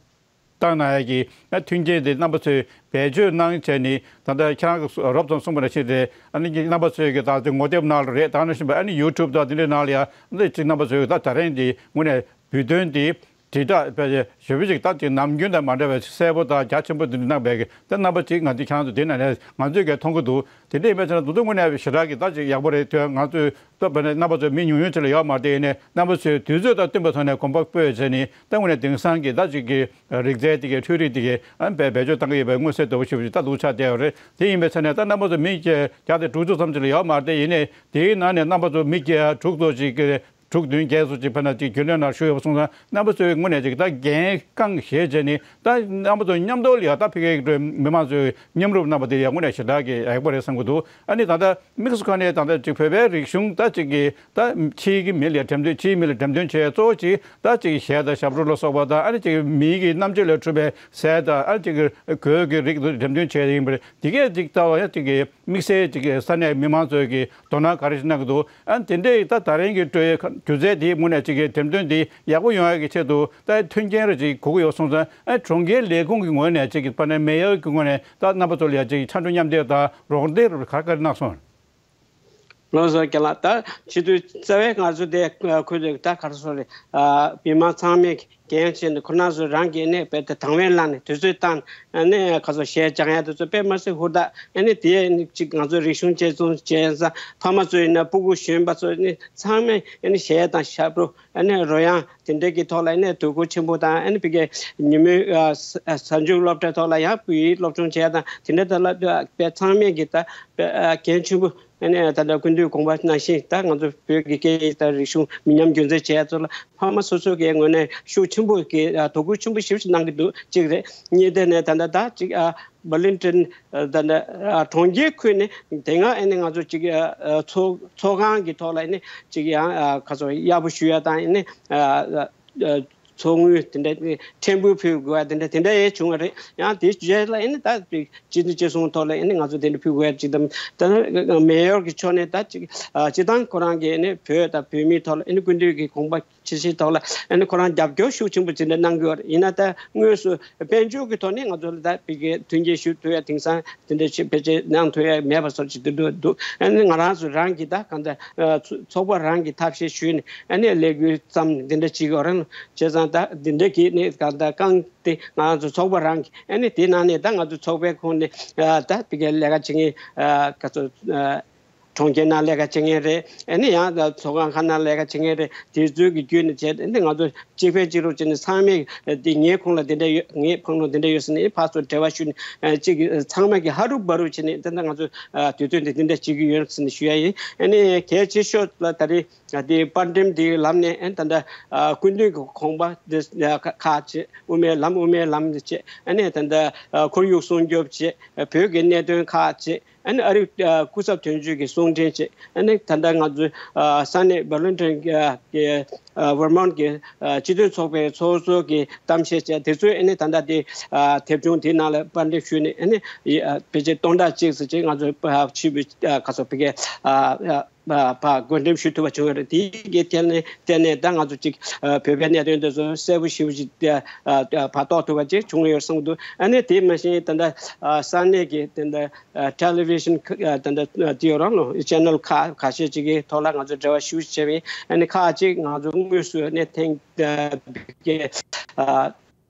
བཏང་གནང་ཡ་གི་ཨ་མཐུན་རྐྱེན་དེ་རྣམ་པ་ཚོས་བེད་སྤྱོད་གནང་བྱས་ནས། ད་ལྟ་ཁྱེད་རང་གིས་རོབ་ཙམ་གསུངས་པ་ནང་བཞིན་རེད། ཨ་ནི་རྣམ་པ་ཚོས་གི་ད་ལྟ་ངོ་དེབ་ནང་ལ་རེད། ད་ནང་བཞིན་པ་ཨ་ནི་ཡུ་ཊུབ་དང་དེ་འདྲའི་ནང་ལ་ཡང་ཨ་ནི་ཅིག་རྣམ་པ་ཚོས་ད་ད་རིང་འདི་དངོས་གནས་བོད་དོན་འདི་དྲིལ་བསྒྲགས་དཔེ་ཞེ་པོ་ཅིག་ད་ཅིག་ནམ་རྒྱུན་དང་མ་འདྲ་བའི་གསལ་པོ་དང་རྒྱ་ཆེན་པོ་འདི་འདྲ་གནང་བའི་གི་ད་རྣམ་པ་ཅིག་ང་ཚོས་ཁྱེད་རང་ཚོ་དེ་ནང་ནས་ང་ཚོས་གི་མཐོང་གི་འདུག་དེ་འདྲ་ཡིན་པའི་ཚེ་ན་ད་དུང་དངོས་གནས་ཞེ་དྲག་གི་ད་ཅིག་ཡག་པོ་རེད། དོན་ང་ཚོས་ད་བར་ནས་རྣམ་པ་ཚོ་མི་ཉུང་ཉུང་ཅིག་ལ་ཡོད་མ་རེད། དེ་ཡིན་ནའི་རྣམ་པ་ཚོས་དུས་ཚོད་དང་བསྟུན་པའི་ཐོག་ནས་གོམ་པ་སྤོས་བྱས་ནས་ད་དངོས་གནས་དེང་སང་གི་ད་ཅིག་གི་རིག་རྩལ་དེ་གའི་འཕྲུལ་རིག་དེ་གའི་ཨ་བེད་བེད་སྤྱོད་བཏང་གི་ཡོད་པའི་མངོན་གསལ་དོད་པོ་ཞིག་ད་ལྟ་ཆགས་བསྡད་ཡོད་རེད། དེ་ཡིན་པའི་ཚེ་ནས་ད་རྣམ་པ་ཚོ་མི་བརྒྱ་དང་དྲུག་ཅུ་ཙམ་ཅིག་ལ་ཡོད་མ་རེད། དེ་ཡིན་ནའི་དེའི་ནང་ནས་རྣམ་པ་ཚོ་མི་བརྒྱ་དྲུག་ཙམ་ཅིག་གི་དྲུག་བདུན་བརྒྱད་ཙམ་ཅིག་ཕ་ན་ཅིག་རྒྱུན་ལས་ནང་བཞུགས་ཡོད་པ་སོང་ཙང་། རྣམ་པ་ཚོས་དངོས་གནས་ཅིག་ད་འགན་རྐང་བཞེས་བྱས་ནས་ད་རྣམ་པ་ཚོ་མཉམ་དུ་ལ་ཡ་ད་ཕ་གིའི་མི་མང་ཚོས་མཉམ་རུབ་གནང་བ་དེ་ཡ་དངོས་གནས་ཞེ་དྲག་གི་ཡག་པོ་རེད་བསམ་གྱི་འདུག་ཨ་ནི་ད་ལྟ་དམིགས་སུ་བཀར་ནས་ད་ལྟ་ཅིག་བོད་པའི་རིག་གཞུང་ད་ཅིག་གི་ད་ཕྱིའི་གི་མི་ལ་འགྲེམས་སྟོན། ཕྱིའི་མི་ལ་འགྲེམས་སྟོན་བྱས་གཙོ་བོ་ཅིག་ད་ཅིག་གཞས་དང་ཞབས་བྲོ་ལ་སོགས་པ་དང་། ཨ་ནི་ཅིག་མིའི་གི་རྣམ་དཔྱོད་ལས་གྲུབ་པའི་ཟས་དང་། ཨ་ནི་ཅིག་གི་གོས་ཀྱི་རིགས་དུ་འགྲེམས་སྟོན་བྱས་ཡིན་པ་རེད། དེ་གས་ཅིག་ལྟ་བ་ཡང་ཅིག་གི་དམིགས་བསལ་ཅིག་གི་ས་གནས་མི་མང་ཚོས་ཀྱི་དོ་སྣང་ག་རེ་ཞིག་གནང་གི་འདུག་ཨ་ནི་དེ་འདྲའི་ད་ད་རིང་གི་སྤྲོ་བའི་སྒྱུ་རྩལ་དེའི་ངོས་ནས་ཅིག་གི་འགྲེམས་སྟོན་འདི་ཡག་པོ་ཡོང་ཡ་གི་ཆེད་དུ་ད་མཐུན་རྐྱེན་རེ་ཅིག་དགོས་ཀྱི་ཡོད་སོང་ཙང་། ཨ་ནི་གྲོང་ཁྱེར་ལས་ཁུངས་ཀྱི་ངོས་ནས་ཅིག་གི་ཕ་ནས་མེ་ཡར་གྱི་ངོས་ནས་ད་རྣམ་པ་ཚོ་ལ་ཡ་ཅིག་ཕྱག་རོགས་མཉམ་འདེགས་དང་རོགས་འདེགས་རེ་ག་རེ་ག་རེ་གནང་སོང་། ལགས་སོ་རྒན་ལགས། ད་སྤྱི་འཐུས་རྩ་བའི་ང་ཚོ་དེ་ཁུལ་དུ་ད་ག་རེ་ཟེར་རེད། ཨ་མི་མང་ཚང་མས་འགན་བཞེས་ནས་ཁོ་རང་ཚོ་རང་གིས་ནས་རྦད་དེ་དང་བའི་ལངས་ནས་དུས་ཚོད་བཏང་། ཨ་ནི་ཁ་སོ་གཞས་སྦྱང་ཡ་དེ་ཚོ་དཔེ་མ་སྲིད་ཧུར་ཐག་ཨ་ནི་དེ་ནི་ཅིག་ང་ཚོ་རིག་གཞུང་གཅེས་འཛིན་བྱས་ཙང་། ཕ་མ་ཚོ་ཡིན་ན་སྤུ་གུ་གཞོན་པ་ཚོ་ནི་ཚང་མས་ཨ་ནི་གཞས་དང་ཞབས་བྲོ། ཨ་ནི་རོལ་དབྱངས་དེ་འདྲ་གི་ཐོག་ལ་ཨ་ནི་དོ་ཁུར་ཆེན་པོ་དང་། ཨ་ནི་ཕ་གིའི་ཉིན་མོའི་ཨ་ས་ཨ་གཟའ་མཇུག་སློབ་གྲྭའི་ཐོག་ལ་ཡང་བོད་ཡིག་སློབ་སྦྱོང་བྱས་དང་། དེ་འདྲ་དག་ལ་དཔེ་ཚང་མས་ཀྱི་ད་དཔེ་ཨ་འགན་ཆེན་པོ། ཨ་ནི་ད་ལྟ་སྐུ་མདུན་དགོངས་པ་ནང་བཞིན་ད་ང་ཚོ་བོད་ཀྱི་སྐད་ཡིག་དང་རིག་གཞུང་མི་ཉམས་རྒྱུན་འཛིན་བྱས་ཚོ་ལ་ཕ་མ་སོ་སོ་གའི་ངོས་ནས་ཤུགས་ཆེན་པོ་གི་ཨ་དོ་ཁུར་ཆེན་པོ་ཞེ་པོ་ཞིག་གནང་གི་འདུག་གཅིག་རེད། གཉིས་དེ་ནས་ད་ལྟ་ད་ཅིག་ཨ་བར་ལིན་ཊོན་ཨ་ད་ལྟ་ཨ་གྲོང་ཁྱེར་ཁུལ་ནས་དེ་སྔ་ཨ་ནི་ང་ཚོ་ཅིག་ཨ་ཨ་ཚོགས་ཚོགས་ཁང་གི་ཐོག་ལ་ཨ་ནི་ཅིག་ཡང་ཨ་ཁ་སོ་གཡར་པོ་ཞུ་ཡ་དང་། ཨ་ནི་ཨ་ཨ་ཚོགས་དངུལ་དེ་འདྲ་ཕྲན་བུ་ཕུལ་དགོས་པ་དེ་འདྲ་དེ་འདྲ་ཡང་བྱུང་བ་རེད། ཡང་དེའི་རྗེས་ལ་ཨ་ནི་ད་སྤྱི་འཐུས་སྤྱི་ཚོགས་ཐོག་ལ་ཨ་ནི་ང་ཚོ་དེ་འདྲ་ཕུལ་དགོས་ཡ་ཅིག་དང་། ད་མེ་ཡོར་གྱི་ཕྱོགས་ནས་ད་ཅིག་ཨ་སྤྱི་བཏང་ཁོ་རང་གིས་ཨ་ནི་བོད་དང་བོད་མིའི་ཐོག་ལ་ཨ་ནི་སྐུ་མདུན་གྱི་དགོངས་པ་ཆེ་ཆེའི་ཐོག་ལ་ཨ་ནི་ཁོ་རང་རྒྱབ་སྐྱོར་ཤུགས་ཆེན་པོ་ཅིག་འདྲ་གནང་གི་ཡོད་རེད། ཡིན་ན་ད་དངོས་སུ་དཔལ་འབྱོར་གྱི་ཐོག་ནས་ང་ཚོ་ལ་ད་ཕ་གིའི་མཐུན་རྐྱེན་ཞུ་ཐུབ་ཡ་དེང་སང་དེ་འདྲ་ཞིག་ཕལ་ཆེར་གནང་ཐུབ་ཡ་མེད་པ་བཟོ་ཅིག་འདུག་འདུག་ཨ་ནི་ང་རང་ཚོ་རང་གིས་ད་གང་ལྟར་ཨ་ཚོ་ཚོགས་པ་རང་གིས་ཐབས་ཤེས་ཞུས་ནས་ཨ་ནི་ལས་འགུལ་བརྩམས་ནས་འདི་འདྲ་བྱེད་ཀྱི་ཡོད་རེད། བྱས་ཙང་ད་འདི་འདྲ་གི་ནི་གང་ལྟར་རྐང་དེ་ང་རང་ཚོ་ཚོགས་པ་རང་གིས། ཨ་ནི་དེ་ནང་ནས་ད་ང་ཚོ་ཚོགས་པའི་ཁོངས་ནས་ཨ་ད་ཕ་གིའི་ལས་ཀ་བྱེད་མཁན་ཨ་ག་ཚོད་ཨ་གྲོང་ཁྱེར་ནང་ལས་ཀ་བྱེད་མཁན་རེད། ཨ་ནི་ཡང་ཚོགས་ཁང་ཁག་ནང་ལས་ཀ་བྱེད་མཁན་རེད། དེ་ཚོའི་གི་བརྒྱུད་ནས་བྱས་ཏེ་ང་ཚོ་གཅིག་ཕན་གཅིག་རོགས་བྱས་ནས་ཚང་མས་འདི་ངའི་ཁོངས་ལ་འདི་འདྲ་ཡོད། ངའི་ཁོངས་ལ་འདི་འདྲ་ཡོད་ཟེར་ནས་ཕར་ཚུར་འབྲེལ་བ་ཞུས་ནས་ཨ་གཅིག་གི་ཚང་མས་ཀྱི་ཧ་རུ་བ་རུ་བྱས་ནས་ད་ལྟ་ང་ཚོ་ཨ་དུས་ཚོད་འདི་འདི་འདྲ་བྱེད་ཀྱི་ཡོད་ཟེར་ནས་ཞུ་ཡ་ཡིན། ཨ་ནི་གལ་ཆེ་ཤོས་ལ་ད་རེས་ཨ་འདི་པར་འགྲེམས་འདིའི་ལམ་ནས་ཨ་ད་ལྟ་ཨ་སྐུ་མདུན་གྱི་དགོངས་པ་འདི་ཨ་ཁག་ཁག་བྱས། དབུ་མའི་ལམ། དབུ་མའི་ལམ་འདི་བྱས། ཨ་ནི་ད་ལྟ་ཨ་ཁོར་ཡུག་སྲུང་སྐྱོབ་བྱས། བོད་ཀྱི་གནད་དོན་ཁག་བྱས། ཨ་ནི་ཨ་རི་ཨ་སྐུ་ཚབ་དོན་གཅོད་ཀྱིས་གསུང་འཕྲིན་བྱས། ཨ་ནི་ད་ལྟ་ང་ཚོའི་ཨ་ས་གནས་བར་ལིན་ཊོན་གྱི་ཨ་གི་ཨ་ཝར་མོན་གྱི་ཨ་སྤྱི་མཐུན་ཚོགས་པའི་ཚོགས་གཙོ་གིས་གཏམ་བཤད་བྱས། དེ་ཚོས་ཨ་ནི་ད་ལྟ་དེ་ཨ་དེབ་ཆུང་དེའི་ནང་ལ་པར་འགྲེམས་ཞུས་ནས། ཨ་ནི་ཡི་ཨ་ཕལ་ཆེར་སྟོང་ཕྲག་གཅིག་ཙམ་ཅིག་ང་ཚོའི་ཨ་ཕྱི་པའི་ཨ་ཁ་སོ་ཕ་གིའི་ཨ་ཨ་ཨ་བགོ་འགྲེམས་ཞུ་ཐུབ་པ་བྱུང་ཡོད་རེད། དེའི་གི་ཐད་ནས་བརྟེན་ནས་ད་ང་ཚོ་ཅིག་ཨ་བོད་པའི་གནད་དོན་དེ་ཚོ་གསལ་པོ་ཞེ་པོ་ཅིག་ཨ་ཨ་ཕར་རྟོགས་ཐུབ་པ་ཅིག་བྱུང་ཡོད་བསམ་གྱི་འདུག་ཨ་ནི་དེ་མ་ཟད་ད་ལྟ་ཨ་ས་གནས་ཀྱི་ད་ལྟ་ཨ་ཊེ་ལི་ཝི་ཤན་ཁ་ཨ་ད་ལྟ་ཨ་དེ་ཡོད་རང་ལོ་ཆེ་ནལ་ཁག་ཁ་ཤས་ཅིག་གི་ཐོག་ལ་ང་ཚོ་འབྲེལ་བ་ཞུ་བྱས་པས། ཨ་ནི་ཁག་ཅིག་ང་ཚོ་དངོས་སུ་ཨ་ནི་ཐེངས་ཨ་བརྒྱད་ཨ་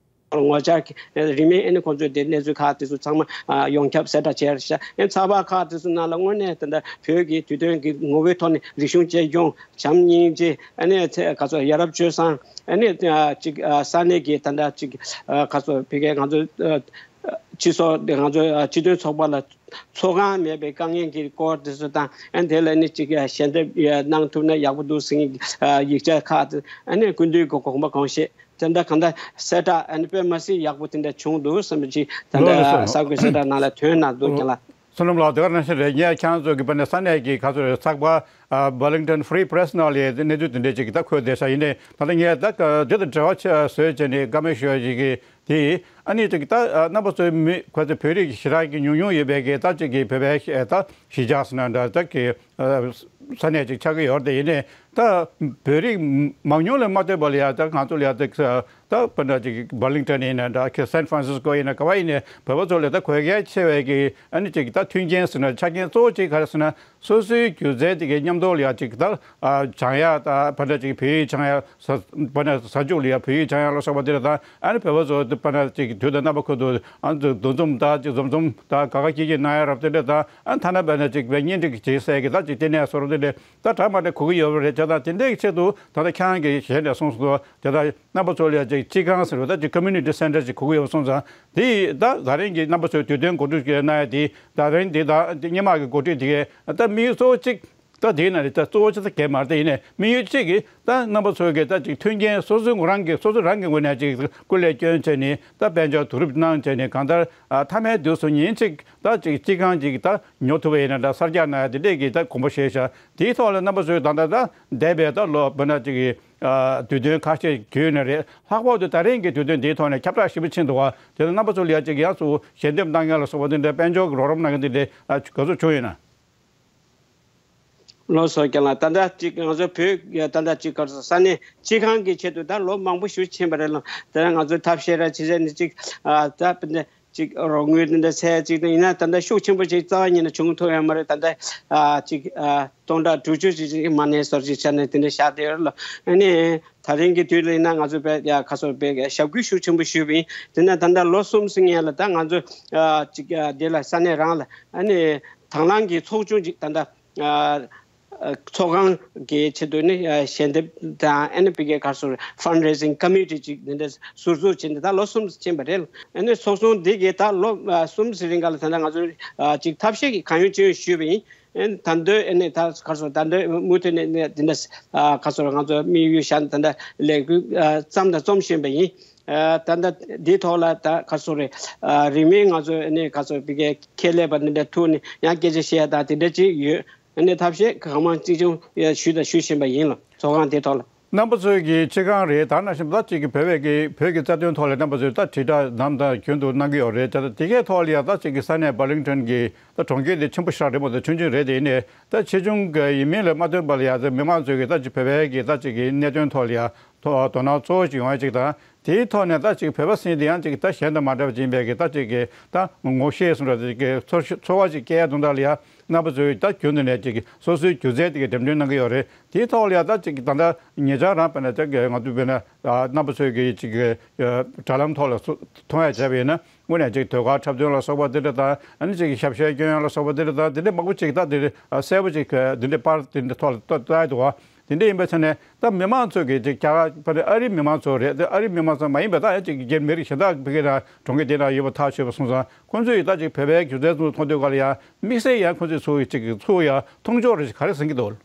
ངོ་བཅར་གྱི་རིན་མེད་ཨ་ནི་ཁོང་ཚོས་དེ་གནས་ཚུལ་ཁག་དེ་ཚོ་ཚང་མ་ཡོངས་ཁྱབ་གསལ་བསྒྲགས་བྱས་རེད་ཤག་ཨ་ཚགས་པར་ཁག་དེ་ཚོ་ནང་ལ་དངོས་གནས་ད་ལྟ་བོད་ཀྱི་དུས་སྟོན་གྱི་ངོ་བོའི་ཐོག་ནས་རིག་གཞུང་གཅེས་སྐྱོང་བྱམས་སྙིང་རྗེ་ཨ་ནི་ཚེ་ག་ཚོད་ཡ་རབས་སྤྱོད་བཟང་ཨ་ནི་ཅིག་ས་གནས་ཀྱི་ད་ལྟ་ཅིག་ག་ཚོད་ཕ་གིའི་ང་ཚོ་སྤྱི་ཚོགས་ང་ཚོ་སྤྱི་མཐུན་ཚོགས་པ་ལ་ཚོགས་ཁང་མེད་པའི་དཀའ་ངལ་གྱི་སྐོར་དེ་ཚོ་དང་ཨ་ནི་དེ་ལ་ནི་ཅིག་ཞལ་འདེབས་གནང་ཐུབ་ན་ཡག་པོ་འདུག་ཟེར་མཁན་ཡིག་ཆ་ཁག་དེ་ཨ་ནི་སྐུ་མདུན་གྱི་དགོངས་པ་གང་བཞེས། དེ་འདྲ་གང་ལྟར་གསལ་བསྒྲགས་ཨ་ནི་དཔེ་མ་སྲིད་ཡག་པོ་དེ་འདྲ་བྱུང་འདུག་བསམ་པ་ཅིག་ད་ལྟ་ལགས་ལགས་སོ། གསར་འགོད་གསལ་བསྒྲགས་ནང་ལ་ཐོན་གནང་འདུག་ཀྱང་ལགས། བསོད་ནམས་ལགས་དེ་ག་ནང་བཞིན་རེད། ངས་ཁྱེད་རང་ཚོ་གི་བར་ནས་ས་གནས་ཀྱི་ག་ཚོད་རེད་ཚགས་པར་Burlington Free Press ནང་ལ་གནས་ཚུལ་དེ་འདྲས་ཅིག་ད་འཁོད་བསྡད་ཤག་ཡིན་ནའི་ད་ལྟ་ངས་ད་དེ་དང་འབྲེལ་བ་ཆེ་བཟོས་བྱས་ནས་བཀའ་མོལ་ཞུ་ཡ་ཅིག་གི་དེ་ཨ་ནི་ཅིག་ད་རྣམ་པ་ཚོའི་མི་ཁོ་ཚོ་བོད་རིགས་ཞེ་དྲག་གི་ཉུང་ཉུང་ཡོད་པའི་གི་ད་ཅིག་གི་བོད་པའི་ད་གཞིས་ཆགས་ཟེར་ན་འདྲ་ད་གི་ས་གནས་ཅིག་ཆགས་ཀྱི་ཡོད་རེད། དེ་ཡིན་ནའི་ད་བོད་རིགས་མང་ཉུང་ལ་མ་ལྟོས་པ་ལ་ཡ་ད་ང་ཚོ་ལ་ཡ་ད་ད་དཔེར་ན་ཅིག་Burlington ཡིན་ན་འདྲ་གི་San Francisco ཡིན་ན་ག་བ་ཡིན་ནའི་བོད་པ་ཚོ་ལ་ད་དགོས་གལ་ཆེ་བའི་གི་ཨ་ནི་ཅིག་ད་མཐུན་རྐྱེན་ཟེར་ན་ཆ་རྐྱེན་གཙོ་བོ་ཅིག་ག་རེ་ཟེར་ན། སོ་སོའི་སྒྱུ་རྩལ་དེ་གའི་མཉམ་དུ་ལ་ཡ་ཅིག་ད་ཨ་སྦྱང་ཡ་ད་ཕ་འདྲ་ཅིག་བོད་ཡིག་སྦྱང་ཡ་ས་ཕ་འདྲ་ས་ཕྱོགས་ལ་ཡ་བོད་ཡིག་སྦྱང་ཡ་ལ་སོགས་པ་དེ་ལ་ད་ཨ་ནི་བོད་པ་ཚོ་ཕ་འདྲ་ཅིག་དུས་དང་རྣམ་པ་ཁུལ་དུ་ཨ་འདུ་འཛོམས་ད་ཅིག་འཛོམས་འཛོམས་ད་ག་ག་སྐྱིད་སྐྱིད་གནང་ཡ་རབ་དེ་འདྲ་ད་ཨ་ཐ་ན་ཕ་འདྲ་ཅིག་བའི་གཉེན་སྒྲིག་བྱེད་སའི་གི་ད་ཅིག་ལྟེ་གནས་སོ་རབ་དེ་འདྲ་ད་གྲ་མ་འདྲ་གོ་གི་ཡོད་པ་རེད། བྱས་ཙང་དེ་འདྲའི་ཆེད་དུ་ད་ལྟ་ཁྱེད་རང་གི་ཞལ་ནས་གསུངས་སོང་དེ་ད་རྣམ་པ་ཚོ་ལ་ཡ་ཅིག་སྤྱི་ཁང་ཟེར་བ་ད་ཅིག་Community Center ཅིག་གོ་གི་ཡོད་པ་སོང་ཙང་དེ་ད་ད་རིང་གི་རྣམ་པ་ཚོའི་དུས་སྟོན་གོ་སྒྲིག་གནང་ཡ་དེ་ད་རིང་དེ་ད་སྔོན་མ་གི་གོ་སྒྲིག་དེ་གའི་ད་དམིགས་ཡུལ་གཙོ་བོ་གཅིག་ད་དེའི་ནང་ནས་ད་གཙོ་བོ་ཆེ་ས་གལ་མ་རེད། དེ་ཡིན་ནའི་དམིགས་ཡུལ་གཅིག་གིས་ད་རྣམ་པ་ཚོའི་གི་ད་ཅིག་མཐུན་རྐྱེན་སོ་སོའི་ངོ་རང་གི་སོ་སོ་རང་གི་ངོས་ནས་ཅིག་སྐུ་ལས་བསྐྱོན་བྱས་ནས་ད་དཔལ་འབྱོར་བསྡུ་རུབ་གནང་བྱས་ནས་གང་ལྟར་ཨ་མཐའ་མའི་དུས་སུ་ཉིན་གཅིག་ད་ཅིག་སྤྱི་ཁང་ཅིག་ད་ཉོ་ཐུབ་པ་ཡིན་ན་ད་གསར་རྒྱག་གནང་ཡ་དེ་འདྲས་ཀྱི་ད་དགོངས་པ་བཞེས་ཤག་དེའི་ཐོག་ལ་རྣམ་པ་ཚོས་ད་ལྟ་ད་འདས་པའི་ད་ལོ་བོད་ན་ཅིག་གི་ཨ་དུས་སྟོན་ཁ་ཤས་བརྒྱུད་ནས་རེད། ལྷག་པར་དུ་ད་རིང་གི་དུས་སྟོན་འདིའི་ཐོག་ནས་ཁྱབ་བསྒྲགས་ཞིབ་པོ་ཕྱིན་འདུག་བ། དེ་ལ་རྣམ་པ་ཚོ་ལ་ཡ་ཅིག་ཡང་སུ་ཞལ་འདེབས་གནང་མཁན་ལ་སོགས་པ་དེ་འདྲའི་དཔལ་འབྱོར་གྱི་རོགས་རམ་གནང་མཁན་དེ་འདྲའི་ཨ་ག་ཚོད་བྱུང་ཡོད་ན། ལགས་སོ་ཀྱང་ལགས། ད་ལྟ་ཅིག་ང་ཚོ་བོད་ད་ལྟ་ཅིག་ག་ཚོད་ས་གནས་སྤྱི་ཁང་གི་ཆེད་དུ་ད་ལོ་མང་པོ་ཞིག་ཕྱིན་པ་རེད་ལ། ད་ང་ཚོ་ཐབས་ཤེས་ར་བྱེད་ཆ་ནི་ཅིག་ཨ་ད་ཅིག་རོགས་དངུལ་འདི་འདྲ་ཚད་ཅིག་དང་ཡིན་ན་ད་ལྟ་ཤུགས་ཆེན་པོ་ཅིག་རྩ་བ་ཉིད་ནས་བྱུང་ཐུབ་ཡོད་མ་རེད། ད་ལྟ་ཨ་ཅིག་ཨ་སྟོང་ཕྲག་དྲུག་ཅུ་ཅིག་ཅིག་མ་ནས་ཟུར་ཅིག་ཆ་ནས་དེ་འདྲ་བཞག་བསྡད་ཡོད་རེད་ལ། ཨ་ནི་ད་རིང་གི་དུས་ལ་ཡིན་ན་ང་ཚོ་བས་ཡ་ཁ་སོ་བས་ཞབས་སྐུལ་ཤུགས་ཆེན་པོ་ཞུས་པ་ཡིན། དེ་ན་ད་ལྟ་ལོ་གསུམ་ཟིན་ཡ་ལ་ད་ང་ཚོ་ཨ་ཅིག་ཨ་དེ་ལ་ས་གནས་རང་ལ་ཨ་ནི་དང་བླངས་ཀྱི་ཚོགས་ཆུང་ཅིག་ད་ལྟ་ཨ་ཚོགས་ཁང་གི་ཆེད་དུ་ནི་ཞལ་འདེབས་དང་ཨ་ནི་བི་ཀེ་གར་སོར་Fundraising Committee ཅིག་འདི་འདྲ་ཟུར་འཛུགས་བྱས་ནས་ད་ལོ་གསུམ་ཕྱིན་པ་རེད། ཨ་ནི་ཚོགས་ཆུང་འདི་གིས་ད་ལོ་གསུམ་ཟིན་རིང་ག་ལ་ད་ལྟ་ང་ཚོ་ཅིག་ཐབས་ཤེས་ཀྱི་གང་ཡོང་ཅི་ཡོང་ཞུས་པ་ཡིན། ཨ་ནི་ད་འདོད་ཨ་ནི་ད་གར་སོར་ད་འདོད་མུ་མཐུད་ནས་འདི་འདྲ་གར་སོར་ང་ཚོ་དམིགས་ཡུལ་བཞག་ནས་ད་ལྟ་ལས་འགུལ་བརྩམས་དང་རྩོམ་བཞིན་པ་ཡིན། ད་ལྟ་འདི་ཐོག་ལ་ད་གར་སོར་རེད། རིང་མིན་ང་ཚོ་ཨ་ནི་གར་སོར་བི་ཀེ་ཁྱད་ལས་པ་འདི་འདྲ་ཐུག་ནས་ཡང་སྐད་ཆ་བཤད་ཡ་དང་དེ་འདྲ་ཅིག་ཡོད། ཨ་ནི་ཐབས་ཤེས་གང་མང་གཅིག་ཀྱང་ཞུས་དང་ཞུ་བཞིན་པ་ཡིན་ལ། ཚོགས་ཁང་དེ་ཐོག་ལ། རྣམ་པ་ཚོའི་གི་སྤྱི་ཁང་རེད། ད་ནང་བཞིན་ད་ཅིག་གི་བོད་པའི་གི་བོད་ཀྱི་རྩ་དོན་ཐོག་ལ་རྣམ་པ་ཚོས་ད་དྲིལ་བསྒྲགས་ནམ་དང་རྒྱུན་དུ་གནང་གི་ཡོད་རེད། ད་དེ་གའི་ཐོག་ལ་ཡང་ད་ཅིག་གི་ས་གནས་Burlington གི་ད་གྲོང་ཁྱེར་དེ་ཆེན་པོ་ཞིག་རེད་མོད། ད་ཆུང་ཆུང་རེད། དེ་ཡིན་ནའི་ད་ཆེ་ཆུང་གི་ཡིན་མིན་ལ་མ་ལྟོས་པ་ལ་ཡང་ད་མི་མང་ཚོས་གི་ད་ཅིག་བོད་པའི་གི་ད་ཅིག་གི་གནད་དོན་ཐོག་ལ་ཡང་དོ་དོ་སྣང་གཙོ་བོ་ཞིག་ཡོང་ཡ་ཅིག་དང་། དེའི་ཐོག་ནས་ད་ཅིག་བོད་པ་ཟེར་དེ་ཡང་ཅིག་ད་གཞན་དང་མ་འདྲ་བ་ཅིག་ཡིན་པའི་གི་ད་ཅིག་གི་ད་ངོ་ཤེས་སོང་ར་ཅིག་གི་ཚོར་ཤེས་ཚོར་བ་ཅིག་སྐྱེ་ཡ་དོན་དག་ལ་ཡང་རྣམ་པ་ཚོས་ད་རྒྱུན་དུ་ནས་ཅིག་སོ་སོའི་སྒྱུ་རྩལ་དེ་གའི་འགྲེམས་སྟོན་གནང་གི་ཡོད་རེད། དེའི་ཐོག་ལ་ཡང་ད་ཅིག་ད་ལྟ་ཉེ་ཆར་རང་དཔེར་ན་ཅིག་གི་ང་ཚོ་དཔེར་ན་རྣམ་པ་ཚོས་གི་ཅིག་གི་དྲ་ལམ་ཐོག་ལ་སུ་མཐོང་ཡ་བྱས་པ་ཡིན་ན་དངོས་གནས་ཅིག་ཟློས་གར་འཁྲབ་སྟོན་ལ་སོགས་པ་དེ་འདྲ་དང་ཨ་ནི་ཅིག་གི་ཞབས་ཞུ་སྐྱོན་ཡ་ལ་སོགས་པ་དེ་འདྲ་དང་དེ་འདྲ་མང་པོ་ཅིག་ད་དེ་གསལ་པོ་ཅིག་དེ་འདྲ་པར་དེ་འདྲ་ཐོག་ལ་ལྟ་ལྟ་ཡ་འདུག་བ། དེ་འདྲ་ཡིན་པའི་ཆ་ནས་ད་མི་མང་ཚོས་གི་ཅིག་རྒྱ་གར་ཕ་ནི་ཨ་རིའི་མི་མང་ཚོ་རེད། དེ་ཨ་རིའི་མི་མང་ཚོ་མ་ཡིན་པ་ད་ཡང་ཅིག་སྒེར་མི་རིགས་གཞན་དག་ཕ་གི་ན་གྲོང་ཁྱེར་དེ་ན་ཡོད་པ་ཐག་ཆོད་པ་སོང་ཙང་ཁོང་ཚོས་ད་ཅིག་བོད་པའི་སྒྱུ་རྩལ་ཚོ་མཐོང་དུས་ག་ལ་ཡང་དམིགས་བསལ་ཡང་ཁོང་ཚོས་ཚུར་ཅིག་ཚུར་ཡང་མཐོང་ཕྱོགས་རེ་ཞིག་ག་རེ་ཟིན་གི་འདུག་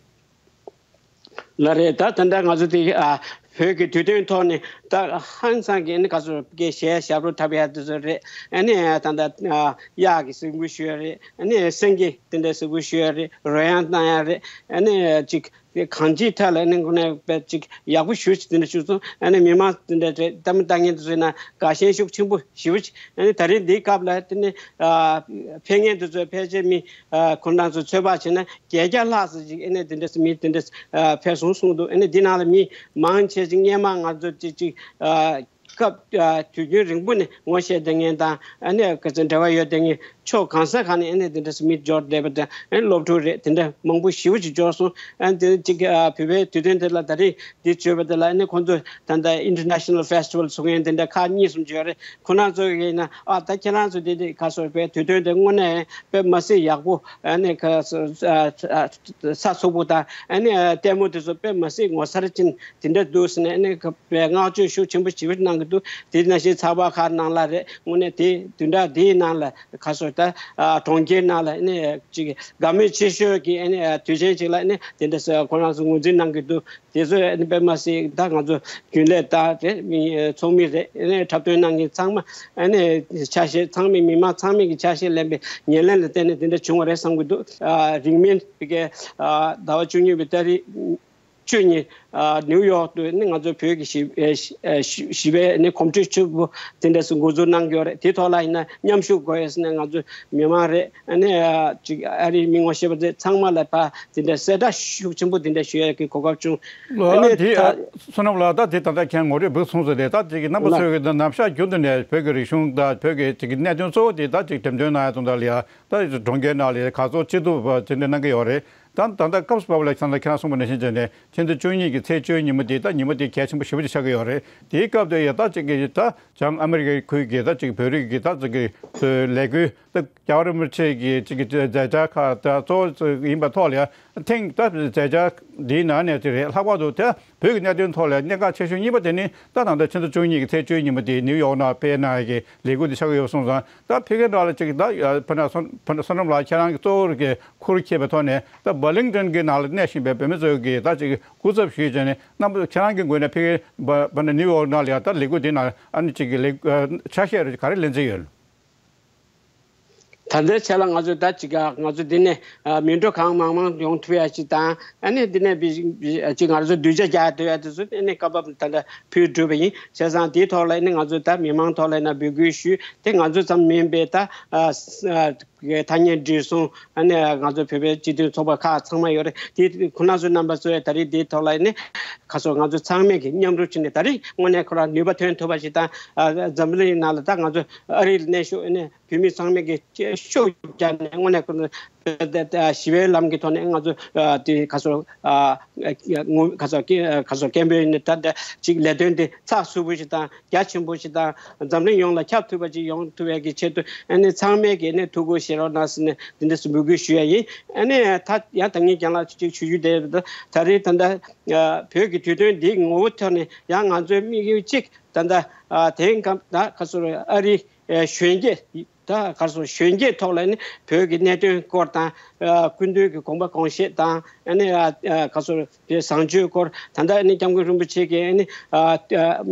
ལ་རེད། ད་ད་ལྟ་ང་ཚོ་དེ་ཨ་བོད་ཀྱི་དུས་སྟོན་ཐོག་ནས་ད་ཧང་སང་གི་ཨ་ནི་ག་ཚོད་ཀྱི་གཞས་ཞབས་བྲོ་འཁྲབ་ཡ་དེ་ཚོ་རེད། ཨ་ནི་ད་ལྟ་ཨ་གཡག་གི་གཟིགས་འབུལ་ཞུ་ཡ་རེད། ཨ་ནི་སེང་གེ་དེ་འདྲ་གཟིགས་འབུལ་ཞུ་ཡ་རེད། རོལ་དབྱངས་བཏང་ཡ་རེད། ཨ་ནི་ཅིག་དེ་གང་ཅིའི་ཐད་ལ་ནི་ཁོ་ནས་དཔེ་ཅིག་ཡག་པོ་ཞུ་ཅིག་དེ་འདྲ་ཞུ་སོང་། ཨ་ནི་མི་མང་དེ་འདྲ་རེད། ལྟ་མི་ལྟ་མཁན་དེ་ཚོ་ཡིན་ན་དགའ་ཞེན་ཤུགས་ཆེན་པོ་ཞེ་པོ་ཅིག་ཨ་ནི་ད་རེས་འདིའི་སྐབས་ལ་དེ་ནི་ཨ་ཕེབས་མཁན་དེ་ཚོ་ཕལ་ཆེར་མི་ཨ་ཁོང་རང་ཚོ་ཚོད་དཔག་བྱས་ན་བརྒྱད་བརྒྱ་ལྷག་ཙམ་ཅིག་ཨ་ནི་དེ་འདྲ་མི་དེ་འདྲ་ཨ་ཕེབས་སོང་གསུངས་འདུག་ཨ་ནི་འདི་ནང་ལ་མི་མང་ཆེ་ཅིག་སྔོན་མ་ང་ཚོ་ཅིག་ཅིག་ཨ་སྐབས་ཨ་དུས་རྒྱུན་རིང་པོ་ནས་ངོ་ཤེས་བསྡད་མཁན་དང་ཨ་ནི་ག་ཚོད་འབྲེལ་བ་ཡོད་བསྡད་མཁན་ ཕྱོགས་གང་ས་གང་ནས་ཨ་ནི་དེ་འདྲ་སི་མི་འབྱོར་བསྡད་པ་དང་ཨ་ནི་སློབ་ཕྲུག་རེད། དེ་འདྲ་མང་པོ་ཞེ་པོ་ཅིག་འབྱོར་སོང་། ཨ་ནི་དེ་ཅིག་ཨ་བོད་པའི་དུས་སྟོན་དེ་ལ་ད་རེས་འདི་བརྗོད་པ་དེ་ལ་ཨ་ནི་ཁོང་ཚོ་ད་ལྟ་International Festival ཚོགས་མཁན་དེ་འདྲ་ཁག་གཉིས་གསུམ་ཅིག་ཡོད་རེད། ཁོ་རང་ཚོ་གིས་ཡིན་ན་ཨ་ད་ཁྱེད་རང་ཚོ་དེ་དེ་ག་སོ་བའི་དུས་སྟོན་དེ་དངོས་གནས་དཔེ་མ་སྲིད་ཡག་པོ་ཨ་ནི་ག་སོ་ཨ་ཨ་ཚགས་ཚུད་པོ་དང་ཨ་ནི་ལྟད་མོ་དེ་ཚོ་དཔེ་མ་སྲིད་ངོ་མཚར་ཅན་དེ་འདྲ་འདུག་ཟེར་ནས་ཨ་ནི་བཀའ་བསྔགས་བརྗོད་ཤུགས་ཆེན་པོ་ཞེ་པོ་གནང་གི་འདུག་དེ་ནང་བཞིན་ཚགས་པར་ཁག་ནང་ལ་རེད། དངོས་གནས་དེ་བདུན་ཕྲག་འདིའི་ནང་ལ་ཁ་སོ་ད་ཨ་གྲོང་ཁྱེར་ནང་ལ་ཨ་ནི་ཅིག་དགའ་མོས་ཆེ་ཤོས་ཀྱི་ཨ་ནི་དུས་ཆེན་ཅིག་ལ་ཨ་ནི་དེ་འདྲ་ཟེར་ཁོ་རང་ཚོ་ངོས་འཛིན་གནང་གི་འདུག་དེ་ཚོ་ཨ་ནི་དཔེ་མ་སྲིད་ད་ང་ཚོ་རྒྱུན་ལས་དང་རེད། མི་ཚོགས་མི་རེད། ཨ་ནི་འཁྲབ་སྟོན་གནང་མཁན་ཚང་མ་ཨ་ནི་ཆ་ཤས་ཚང་མས་མི་མང་ཚང་མས་ཀྱི་ཆ་ཤས་ལེན་པའི་ཉེར་ལེན་ལ་བརྟེན་ནས་དེ་འདྲ་བྱུང་བ་རེད་བསམ་གི་འདུག་ཨ་རིང་མིན་ཕ་གི་ཨ་ཟླ་བ་བཅུ་གཉིས་པའི་ཏ་རིག་བཅུ་གཉིས། ཨ་ནིའུ་ཡོག་ཏུ་ནི་ང་ཚོ་བོད་ཀྱི་ཞི་ཨ་ཞི་ཨ་ཞི་ཞི་བའི་ནི་གོམ་བགྲོད་ཆེན་པོ་དེ་འདྲ་སུ་འགོ་འཛུགས་གནང་གི་ཡོད་རེད། དེ་ཐོག་ལ་ཡིན་ན་མཉམ་ཞུགས་དགོས་ཡོད་ཟེར་ནས་ང་ཚོ་མི་མང་རེད། ཨ་ནི་ཨ་ཅིག་ཨ་རིའི་མི་ངོ་ཤེས་པ་དེ་ཚང་མ་ལ་ཕ་དེ་འདྲ་གསལ་བསྒྲགས་ཤུགས་ཆེན་པོ་དེ་འདྲ་ཞུ་ཡ་གི་གོ་སྐབས་བྱུང་། ཨ་ལ་ནི་དེ་ད་ཨ་བསོད་ནམས་ལགས། ད་དེ་ད་ལྟ་ཁྱེད་ངོ་སྤྲོད་འབུག་སོང་ཟེར་ཏེ། ད་ཅིག་རྣམ་པ་ལ་ཚོས་ཀྱི་ནམ་ཞག་རྒྱུན་དུ་ནས་བོད་ཀྱི་རིག་གཞུང་དང་བོད་ཀྱི་ཅིག་གནད་དོན་གཙོ་བོ་དེ་ད་ཅིག་འགྲེམས་སྟོན་གནང་ཡ་དང་ད་ལ་ཡ་ད་གྲོང་ཁྱེར་ནང་ལ་ག་ཚོད་ཅི་ཐུབ་པ་དེ་འདྲ་གནང་གི་ཡོད་རེད། ད་ད་ལྟ་སྐབས་སུ་བབས་ལ་ད་ལྟ་ཁྱེད་རང་གསུངས་པ་ནང་བཞིན་བྱས་ནས་ཕྱི་ཟླ་བཅུ་གཉིས་ཀྱི་ཚེས་བཅུའི་ཉིན་མོ་དེ་ད་ཉིན་མོ་དེ་གལ་ཆེན་པོ་ཞེ་པོ་ཅིག་ཆགས་ཀྱི་ཡོད་རེད། དེའི་སྐབས་དེ་ཡ་ད་ཅིག་གི་ད་བྱང་ཨ་མི་རི་ཀའི་ཁུལ་གྱི་ད་ཅིག་བོད་རིགས་ཀྱི་ད་ཅིག་གི་ལས་འགུལ་ད་རྒྱལ་བ་རིན་པོ་ཆེ་གི་ཅིག་གི་མཛད་འཆར་ཁག་ད་གཙོ་བོ་ཡིན་པ་ཐོག་ལ་ཡ་ཐེངས་ད་མཛད་འཆར་འདིའི་ནང་ནས་དེ་རེད། ལྷག་པར་དུ་ད་བོད་ཀྱི་གནད་དོན་ཐོག་ལ་གནད་འགག་ཆེ་ཤོས་གཉིས་པ་དེ་ནི་ད་ད་ལྟ་ཕྱི་ཟླ་བཅུ་གཉིས་ཀྱི་ཚེས་བཅུའི་ཉིན་མོ་དེ་ནིའུ་ཡོག་ནང་སྤེལ་གནང་ཡ་གི་ལས་འགུལ་དེ་ཆགས་ཀྱི་ཡོད་སོང་ཙང་། ད་ཕ་གིའི་ནང་ལ་ཅིག་ད་ཕ་ན་སོ་ཕ་ན་བསོད་ནམས་ལགས་ཁྱེད་རང་གི་གཙོ་བོར་གྱི་ཁུར་འཁྱེར་བའི་ཐོག་ནས་ད་བར་ལིང་ཏོན་གྱི་ནང་ལ་གནས་བཞིན་པའི་བོད་མི་ཚོའི་གི་ད་ཅིག་སྐུ་ཚབ་ཞུས་བྱས་ནས་རྣམ་པ་ཁྱེད་རང་གི་ངོས་ནས་ཕ་གིའི་བ་བ་ན་ནིའུ་ཡོག་ནང་ལ་ཡང་ད་ལས་འགུལ་དེ་ནང་ཨ་ནི་ཅིག་གི་ལས་ཆ་ཤས་རེ་ག་རེ་ལེན་རྩིས་ཡོད། ད་ལྟའི་ཆ་ལ་ང་ཚོ་ད་ཅིག་ང་ཚོ་འདི་ནས་མི་འགྲོ་གང་མང་མང་ཡོང་ཐུབ་ཡ་ཅིག་དང་། ཨ་ནི་འདི་ནས་བི་ཅིག་ང་ཚོ་སྡུད་ཆ་རྒྱག་ཐུབ་ཡ་དེ་ཚོ་ཨ་ནི་སྐབས་བབ་ད་ལྟ་ཕུལ་གྲུབ་པ་ཡིན། བྱས་ཙང་དེའི་ཐོག་ལ་ཨ་ནི་ང་ཚོ་ད་མི་མང་ཐོག་ལ་ཡིན་ན་འབོད་སྐུལ་ཞུས་ཏེ། ང་ཚོ་ཙམ་མིན་པའི་ད་ཐ་སྙད་འབྲེལ་ཟུང་ཨ་ནི་ང་ཚོ་བོད་པའི་སྤྱི་མཐུན་ཚོགས་པ་ཁག་ཚང་མ་ཡོད་རེད། དེ་ཁོང་རྣམ་ཚོ་རྣམ་པ་ཚོས་ད་རེས་དེའི་ཐོག་ལ་ཨ་ནི་ཁ་སོ་ང་ཚོ་ཚང་མས་ཀྱི་མཉམ་རུབ་བྱས་ནས་ད་རེས་དངོས་གནས་ཁོ་རང་ནུས་པ་ཐོན་ཐུབ་པ་ཞིག་དང་། འཛམ་གླིང་ནང་ལ་ད་ང་ཚོ་ཨ་རིའི་གནས་ཤོག་ཨ་ནི་བོད་མི་ཚང་མས་ཀྱི་ཤུགས་རྒྱབ་ནས་དངོས་གནས་ཁོ་ན་ཞི་བའི་ལམ་གྱི་ཐོག་ནས་ང་ཚོ་དེ་ག་ཚོད་ངོ་ག་ཚོད་ག་ཚོད་སྐད་འབོད་ནས་ད་ལྟ་ཅིག་ལས་དོན་དེ་ཚགས་ཚུད་པོ་ཞིག་དང་རྒྱ་ཆེན་པོ་ཞིག་དང་འཛམ་གླིང་ཡོངས་ལ་ཁྱབ་ཐུབ་པ་ཅིག་ཡོང་ཐུབ་ཡས་ཀྱི་ཆེད་དུ་ཨ་ནི་ཚང་མས་ཀྱི་ཨ་ནི་ཐུགས་ཁུར་བཞེས་རོགས་གནང་ཟེར་ནས་འདི་འདྲ་སུ་འབོད་སྐུལ་ཞུ་ཡ་ཡིན། ཨ་ནི་ད་ཡང་ད་ངས་རྒན་ལགས་ཅིག་ཞུ་རྒྱུ་དེ་ད་རེས་ད་ལྟ་བོད་ཀྱི་དུས་སྟོན་འདིའི་ངོ་བོ་ཐོག་ནས་ཡང་ང་ཚོའི་དམིགས་ཡུལ་གཅིག་ད་ལྟ་དེང་སྐབས་ད་ག་ཚོད་ཨ་རི་གཞོན་སྐྱེས་ད་ག་ཚོད་གཞོན་སྐྱེས་ཐོག་ལ་ནི་བོད་ཀྱི་གནད་དོན་སྐོར་དང་སྐུ་མདུན་གྱི་དགོངས་པ་དགོངས་བཞེད་དང་ཨ་ནི་ག་ཚོད་བཟང་སྤྱོད་སྐོར། ད་ལྟ་ནི་སྐྱབས་མགོན་རིན་པོ་ཆེ་གིས་ནི་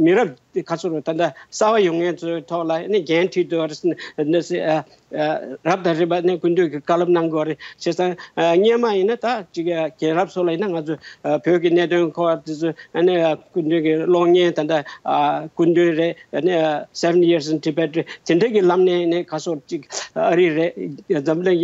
མི་རབས་ག་ཚོད་ད་ལྟ་གསར་བ་ཡོང་མཁན་ཚོའི་ཐོག་ལ་ནི་འགན་འཁྲི་འདུག་ཟེར་ནས། རབ་དང་རིམ་པ་ནས་སྐུ་མདུན་གྱིས་བཀའ་སློབ་གནང་དགོས་རེད། བྱས་ཙང་སྔོན་མ་ཡིན་ན་ད་ཅིག་རྒན་རབས་ཚོ་ལ་ཡིན་ན་ང་ཚོ་བོད་ཀྱི་གནད་དོན་སྐོར་དེ་ཚོ་ཨ་ནི་སྐུ་མདུན་གྱི་གློག་བརྙན་ད་ལྟ་སྐུ་མདུན་རེད། ཨ་ནི་Seven Years in Tibet རེད། དེ་འདྲ་གི་ལམ་ནས་ནས་ག་སོགས་ཅིག་ཨ་རི་རེད། འཛམ་གླིང་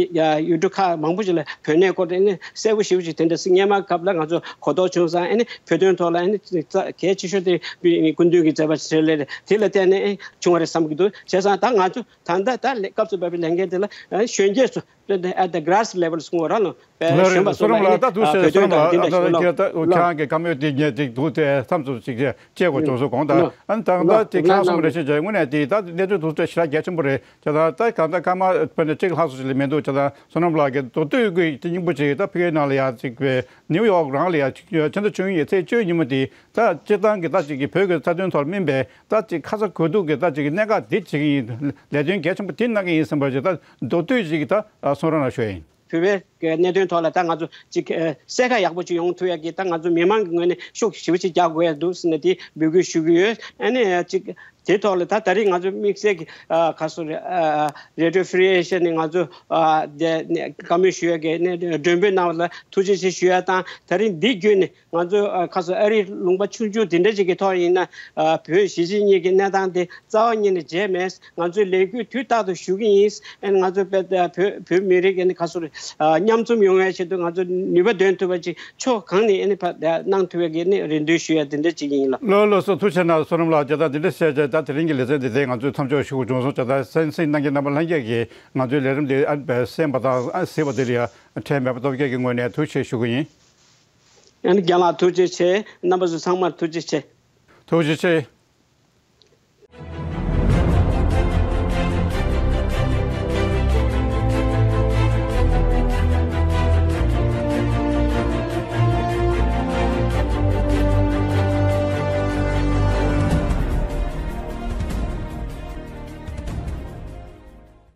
ཡུལ་གྲུ་ཁག་མང་པོ་ཞིག་ལ་བོད་གནས་སྐོར་དེ་ནི་གསལ་པོ་ཞེ་པོ་ཅིག་དེ་འདྲ་སྔོན་མ་སྐབས་ལ་ང་ཚོ་གོ་རྟོགས་བྱུང་ཙང་། ཨ་ནི་བོད་དོན་ཐོག་ལ་ཨ་ནི་གལ་ཆེ་ཤོས་དེ་སྐུ་མདུན་གྱིས་མཛད་པ་ཞིག་རེད། དེ་ལ་བརྟེན་ནས་བྱུང་བ་རེད་བསམ་གྱི་འདུག་བྱས་ཙང་ད་ང་ཚོ་ད་ལྟ་ད་ལས་སྐབས་སུ་བབས་པའི་ལས་འགན་དེ་ལ་གཞོན་སྐྱེས་སུ་at the grass level སུ་ངོ་རང་ལ་ལོ་རེད། གཞོན་པ་སོ་སོ་ལ་ལ་ད་དུ་ཨ་ཞེས་བོད་སོ་དོན་ལ་དང་འདི་ཨ་འདྲ་ད་ཞུ་ལ་ཁྱེད་ད་ལ་ཁྱེད་རང་གི་བཀའ་མོལ་དེ་ཉན་ཅིག་འདུག་སྟེ་མཚམས་སུ་ཅིག་བཅད་དགོས་བྱུང་སོང་དགོངས་དག་ལ་ཨ་ནི་ད་ལ་ད་དེ་ཁྱེད་རང་ལ་གསུངས་པ་ལ་ནང་ཞིག་བྱས་དངོས་གནས་དེ་ད་གནས་ཚུལ་དུ་ཚོད་ཞེ་དྲག་གལ་ཆེན་པོ་རེད། ད་ད་གང་ལྟར་སྐར་མ་དཔེ་འདྲ་གཅིག་ལྷག་སུ་ཞིག་ལས་མི་འདུག་བྱས་ཙང་བསོད་ནམས་ལགས་ཀྱིས་མདོ་སྟོད་ཀྱི་སྙིང་པོ་ཅིག་ད་ཕ་གིའི་ནང་ལ་ཡ་ཅིག་པའི་ནིའུ་ཡོག་རང་ལ་ཡ་ཅིག་ཕྱི་ཟླ་བཅུ་གཉིས་ཚེས་བཅུའི་ཉིན་མོ་དེ་ད་སྤྱིར་བཏང་གི་ད་ཅིག་གི་བོད་ཀྱི་རྩ་དོན་ཐོག་སྨིན་པའི་ད་ཅིག་ཁ་ཚ་དགོས་གཏུགས་ཀྱི་ད་ཅིག་གི་གནད་འགག་འདི་བྱེད་ཀྱི་ཡིན། ལས་དོན་གལ་ཆེན་པོ་འདི་གནང་གི་ཡིན་བསམ་པ་ཅིག་ད་མདོ་སྟོད་ཅིག་གི་ད་གསུང་རོགས་གནང་ཞུ་ཡ་ཡིན། བོད་པའི་གནད་དོན་ཐོག་ལ་ད་ང་ཚོ་ཅིག་གསལ་ཁ་ཡག་པོ་ཅིག་ཡོང་ཐུབ་ཡ་གི་ད་ང་ཚོ་མི་མང་གི་ངོས་ནས་ཤུགས་ཞེ་པོ་ཅིག་རྒྱག་དགོས་ཡ་འདུག་ཟེར་ནས་དེ་འབོད་སྐུལ་ཞུ་གི་ཡོད། ཨ་ནི་ཅིག་དེ་ཐོག་ལ་ད་ད་རེས་ང་ཚོ་དམིགས་བསལ་གྱི་ཨ་ག་སོ་རེད། ཨ་Radio Free Asia ནས་ང་ཚོ་ཨ་དེ་ནས་བཀའ་མོལ་ཞུ་ཡ་གི་ནས་མགྲོན་འབོད་གནང་བ་ལ་ཐུགས་རྗེ་ཆེ་ཞུ་ཡ་དང་། ད་རེས་འདི་བརྒྱུད་ནས་ང་ཚོ་ཨ་ག་སོ་ཨ་རིའི་ལུང་པ་ཆུང་ཆུང་དེ་འདྲ་ཅིག་གི་ཐོག་ཡིན་ན་ཨ་བོད་གཞིས་བྱེས་གཉིས་ཀྱི་གནས་སྟངས་དེ་རྩ་བ་ཉིད་ནས་བརྗེད་མེད། ང་ཚོས་ལས་འགུལ་དུས་རྟག་ཏུ་ཞུ་གི་ཡིན། ཨ་ནི་ང་ཚོ་བོད་བོད་བོད་མི་རིགས་ཀྱི་ནི་ག་སོ་རེད། ཨ་མཉམ། ཚམ་ཚུམ་ཡོང་བའི་ཆེད་དུ་ང་ཚོ་ནུས་པ་འདོན་ཐུབ་པ་ཅིག་ཕྱོགས་གང་ནས་ཨ་ནི་ཕར་གནང་ཐུབ་པའི་གི་ནི་རེ་འདུན་ཞུ་ཡ་དེ་འདྲ་ཅིག་ཡིན་ལགས། ལགས་ལགས་སོ། ཐུགས་རྗེ་གནང་། བསོད་ནམས་ལགས། ད་ད་དེ་རིང་གི་ལེ་ཚན་འདི་དེ་ང་ཚོའི་མཚམས་འཇོག་ཞུ་དགོས་བྱུང་སོང་། ད་ད་གསན་གཟིགས་གནང་མཁན་རྣམ་པ་ལྷན་རྒྱས་ཀྱིས་ང་ཚོའི་ལས་རིམ་འདི་ཨ་གསན་པ་དང་ཨ་གཟིགས་པ་དེ་ལ་ཡང་ཕྲན་མེད་པ་སྟོབས་རྒྱལ་གྱི་ངོས་ནས་ཐུགས་རྗེ་ཆེ་ཞུ་གི་ཡིན། ཨ་ནི་རྒན་ལགས་ཐུགས་རྗེ་ཆེ། རྣམ་པ་ཚོ་ཚང་མར་ཐུགས་རྗེ་ཆེ། ཐུགས་རྗེ་ཆེ།